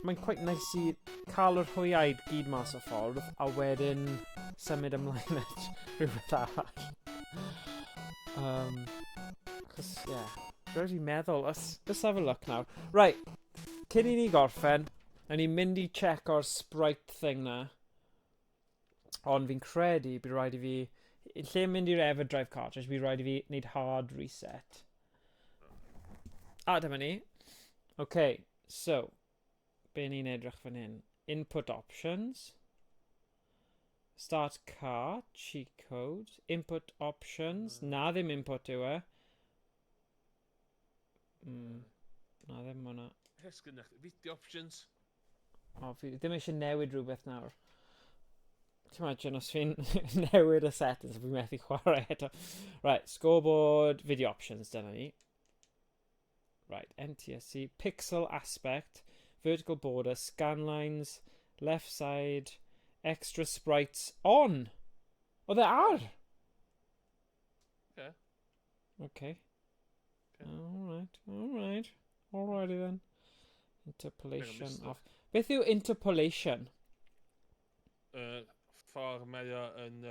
Mae'n quite nice i cael yr hwyaid gyd mas o ffordd, a wedyn symud ymlaen at rhywbeth arall. Chos, yeah, rhaid i meddwl, let's have a look now. Right, cyn i ni gorffen, a ni'n mynd i check o'r sprite thing na. Ond fi'n credu bydd rhaid i fi, yn lle mynd i'r EverDrive cartridge, bydd rhaid i fi wneud hard reset. A dyma ni. OK, so, be ni'n edrych fan hyn? Input options. Start cart, cheat code. Input options. Na, ddim input yw e. Na, ddim hwnna. Hesgyn chdi. Video options. O, fi ddim eisiau newid rhywbeth nawr. Ti'n imagine os fi'n newid y settings, fi'n methu chwarae eto. Right, scoreboard, video options, dyna ni. Right, NTSC, pixel aspect, vertical border, scanlines, left side, extra sprites on. Oedd e ar? Okay. Okay. Alright. Alrighty then. Interpolation missed off. Beth yw interpolation? Ffordd mae o yn...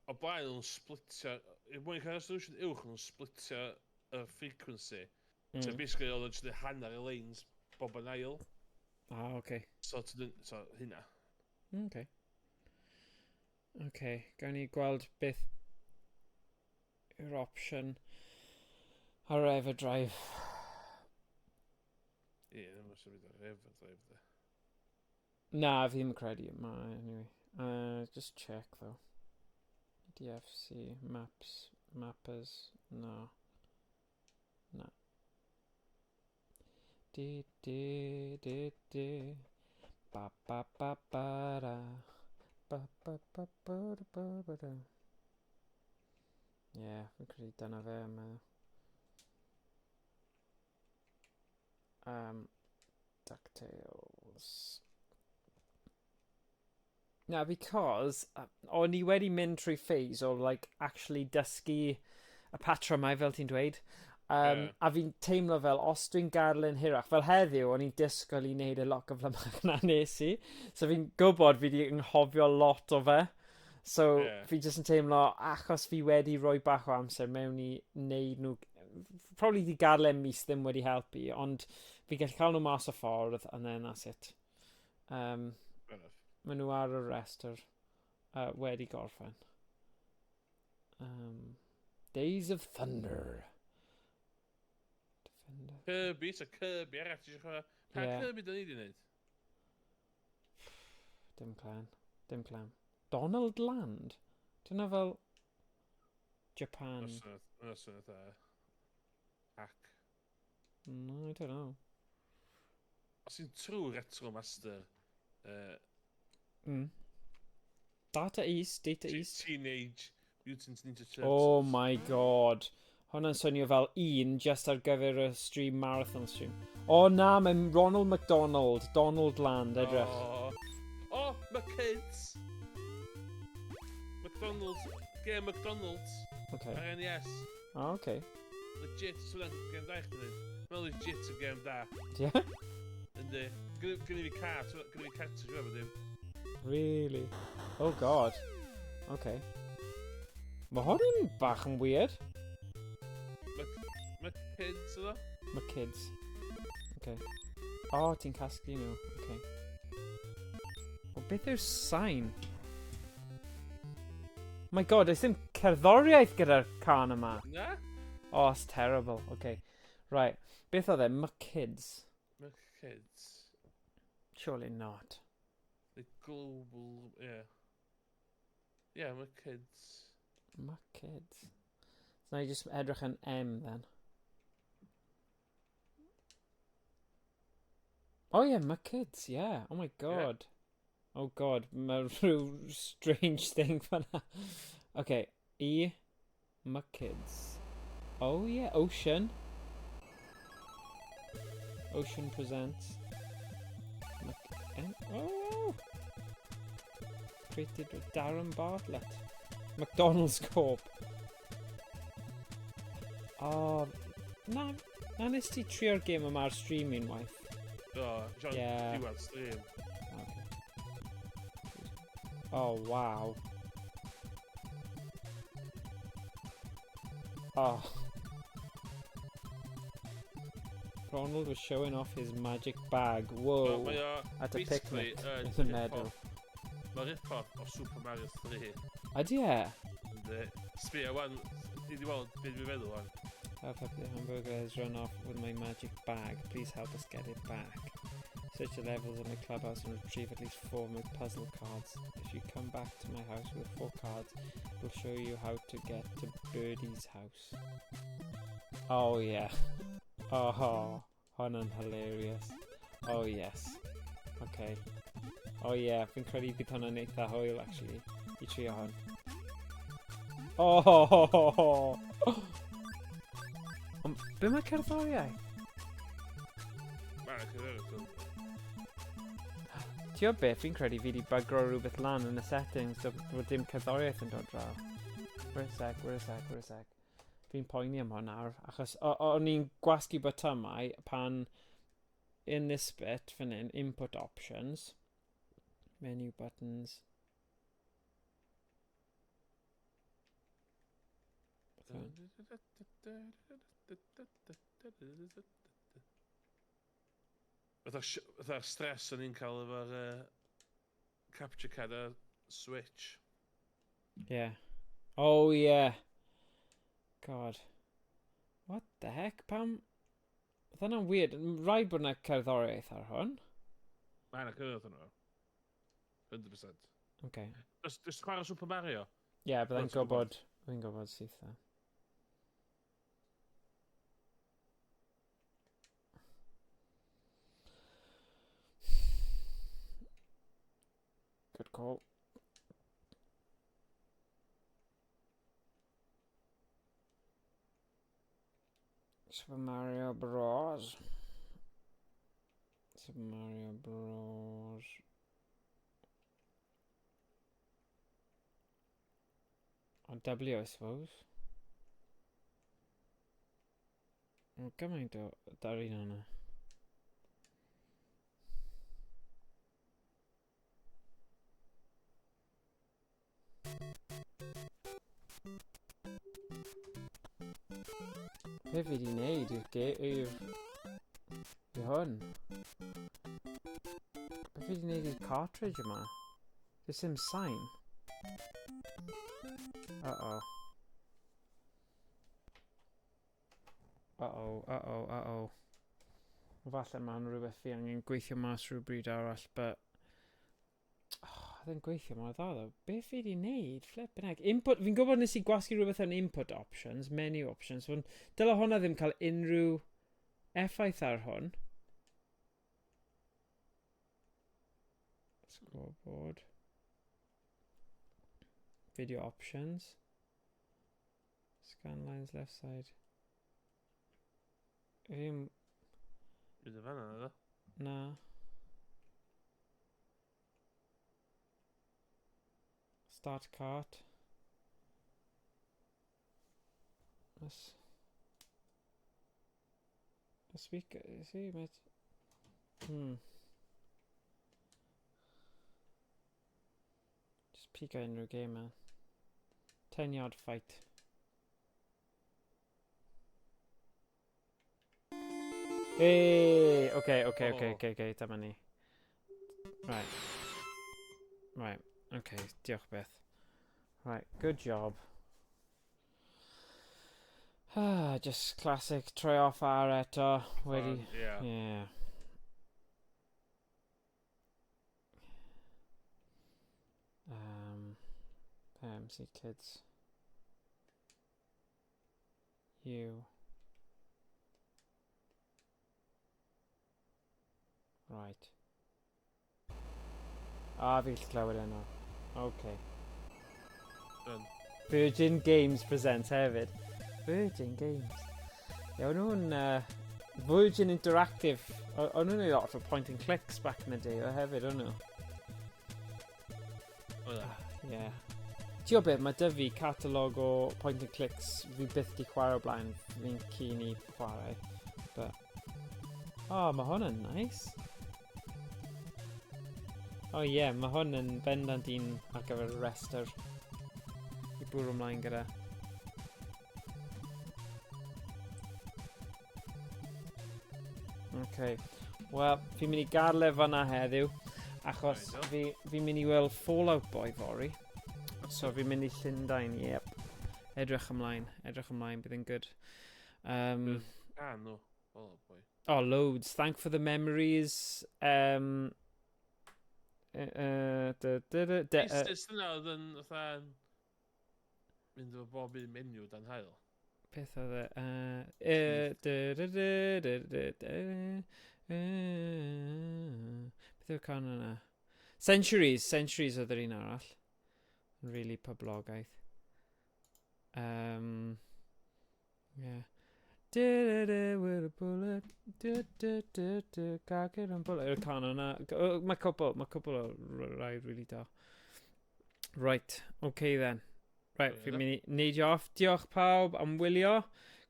O blaen nhw'n splitio. Er mwyn cael resolution uwch, nhw'n splitio y frequency. So basically, oedd o'n just hanner y lanes bob yn ail. Ah, okay. So, so hynna. Okay. Okay, gawn ni gweld beth yw'r opsiwn ar EverDrive. Ie, ddim yn symud ar EverDrive, de. Na, fi ddim yn credu. Ma, anyway. Just check though. DFC, maps, mappers, no. Na. Di, di, di, di. Ba, ba, ba, ba, da. Ba, ba, ba, ba, da, ba, ba, da. Ie, fi'n credu dyna fe, yn meddwl. DuckTales. Na, because o'n i wedi mynd trwy phase o like, actually dysgu y patrymau fel ti'n dweud. A fi'n teimlo fel, os dwi'n gadael yn hirach, fel heddiw, o'n i'n disgwyl i wneud e lot gyflymach na nes i. So fi'n gwybod fi wedi anghofio lot o fe. So fi jyst yn teimlo, achos fi wedi rhoi bach o amser mewn i wneud nhw, probably di gadael e mis ddim wedi helpu, ond fi gallu cael nhw mas o ffordd, and then that's it. Fair enough. Maen nhw ar y restr wedi gorffen. Days of Thunder. Defender. Kirby, so Kirby arall, ti eisiau chwarae? Pa Ie. Kirby da ni wedi wneud? Dim clem. Dim clem. Donald Land? Dyna fel Japan. Yna swnio fatha hack. No, I don't know. Os ti'n true retro master, Data East, Data East. Teenage. Mutant Ninja Turtles. Oh my god. Hwna'n swnio fel un just ar gyfer y stream marathon stream. O oh, na, mae'n Ronald McDonald. Donald Land, edrych. Oh, oh McKids! McDonald's. Game McDonald's. Okay. Ar NES. Oh, okay. Legit, so hwnna'n game da i chdi wneud. Mae'n legit yn game da. Yeah? Yndi. Gynnu fi car, gynnu fi cartridge efo dim. Really? Oh god. Okay. Mae hwn yn bach yn weird. Mae kids yna? Mae kids. Okay. Oh, ti'n casglu nhw. Okay. O, beth yw'r sain? My god, oes ddim cerddoriaeth gyda'r can yma. Na? Oh, it's terrible. Okay. Right. Beth oedd e? McKids. McKids. Surely not. The global, yeah. Yeah, McKids. McKids. So na i just edrych yn M then. Oh yeah, McKids, yeah. Oh my god. Yeah. Oh god, mae rhyw strange thing fan'na. Okay, E, McKids. Oh yeah, Ocean. Ocean presents. Mc M oh! Created by Darren Bartlett. McDonald's Corp. Oh, na, na nes ti trio'r gêm yma ar stream unwaith? Do, John, yeah. Diwedd stream. Okay. Oh, wow. Oh. Ronald was showing off his magic bag. Whoa. Mae o At a basically picnic yn in the meadow. rip-off. Mae'n rip-off o Super Mario 3. Ydy e? Yndi. Sbia, wan, ti di weld beth dwi'n feddwl wan. I've had the hamburger has run off with my magic bag. Please help us get it back. Search the levels of my clubhouse and retrieve at least four of my puzzle cards. If you come back to my house with four cards, we'll show you how to get to Birdie's house. Oh yeah. Oh, hwnna'n hilarious. Oh yes. Okay. Oh yeah, fi'n credu bydd hwnna'n eitha hwyl actually, i trio hwn. Oh! Ond be mae cerddoriaeth? Mae'n cerddoriaeth yn. Ti'n gwybod beth, fi'n credu fi wedi bygro rhywbeth lan yn y settings so bod dim cerddoriaeth yn dod draw. Wait a sec, wait a sec, wait a sec. Fi'n poeni am hwn nawr, achos o'n i'n gwasgu botymau pan in this bit fan hyn, input options, menu buttons. Fatha'r stress o'n i'n cael efo'r capture card a Switch. Yeah. Oh yeah. God. What the heck? Pam... Oedd hwnna'n weird. Rhaid bod yna cerddoriaeth ar hwn. Mae yna cerddoriaeth arno fo. 100%. Okay. Does chwarae Super Mario? Ie, yeah, byddai'n gwybod. Byddai'n gwybod syth dda. Good call. Super Mario Bros. Super Mario Bros. On W, I suppose. Mae gymaint o dar un hwnna. Be fi di wneud i'r ge... i'r... i hwn? Be fi di wneud i'r cartridge yma? Does dim sain. Uh-oh. Uh-oh, uh-oh, uh-oh. Falle mae'n rhywbeth fi angen gweithio mas rhywbryd arall, but... Oh, ddim gweithio mor dda ddo. Be fi di wneud? Flippin' heck. Input, fi'n gwybod nes i gwasgu rhywbeth yn input options, menu options, ond dyle hwnna ddim cael unrhyw effaith ar hwn. Scoreboard. Video options. Scan lines left side. Fi'n... Bydd y fanna, na? Na. Start cart. That's... The speaker, see, mate. Just peek at unrhyw game, man. 10 yard fight. Hey! Okay, Oh. okay, dyma ni. Right. Right, okay, diolch beth. Right, good job. Ah, just classic troi off ar eto. Wedi... Yeah. Yeah. MC Kids. You. Right. Ah, fi gallu clywed heno. Okay. Done. Virgin Games presents hefyd. Virgin Games. Ie, o'n nhw'n Virgin Interactive. O'n nhw'n neud lot o point and clicks back in the day o hefyd, o'n nhw? Oedd e? Ie. Ti'n gwybod beth, mae 'da fi catalog o point and clicks fi byth di chwarae o blaen, fi'n keen i chwarae. But... Oh, mae hwn yn nice. Oh ie, yeah, mae hwn yn bendant un ar gyfer y restr i bwrw ymlaen gyda. Okay. Wel, fi'n mynd i gadael e fan'na heddiw, achos Right, fi'n mynd i weld Fall Out Boy fory. So fi'n mynd i Llundain, yep. Edrych ymlaen, bydd yn good. Ah, no. Fall Out Boy. Oh, loads. Thank for the memories. Da, da, da, da, Is dyna oedd yn fatha mynd efo bob un menyw dan haul? Beth oedd e? Da, da, da, da, da, da, beth yw'r can yna? Centuries. Centuries oedd yr un arall. Yn really poblogaidd. Yeah. Da, da, da, with a bullet. Da, da, da, da, can't get on bullet. Yr can yna. Mae cwpl o rai really da. Right, okay then. Right, fi'n mynd i neidio off. Diolch pawb am wylio.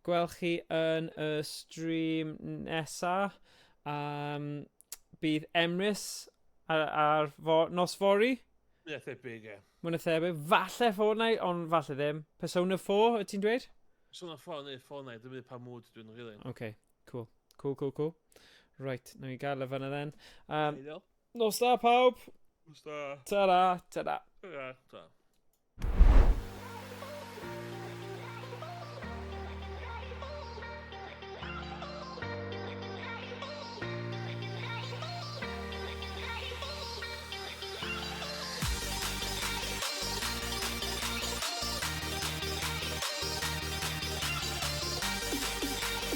Gwel chi yn y stream nesa. Bydd Emrys ar nos fory. Ie, thebyg, ie. Mwy na thebyg. Falle Fortnite, ond falle ddim. Persona 4, wyt ti'n dweud? Persona 4 neu Fortnite, dwi'n mynd pa mood dwi'n rili. Okay, cool. Cool. Right, nawn ni gael y fanna then. Ideal. Nos da pawb. Nos da. Ta-ra, ta-ra. Ta-ra. Ta.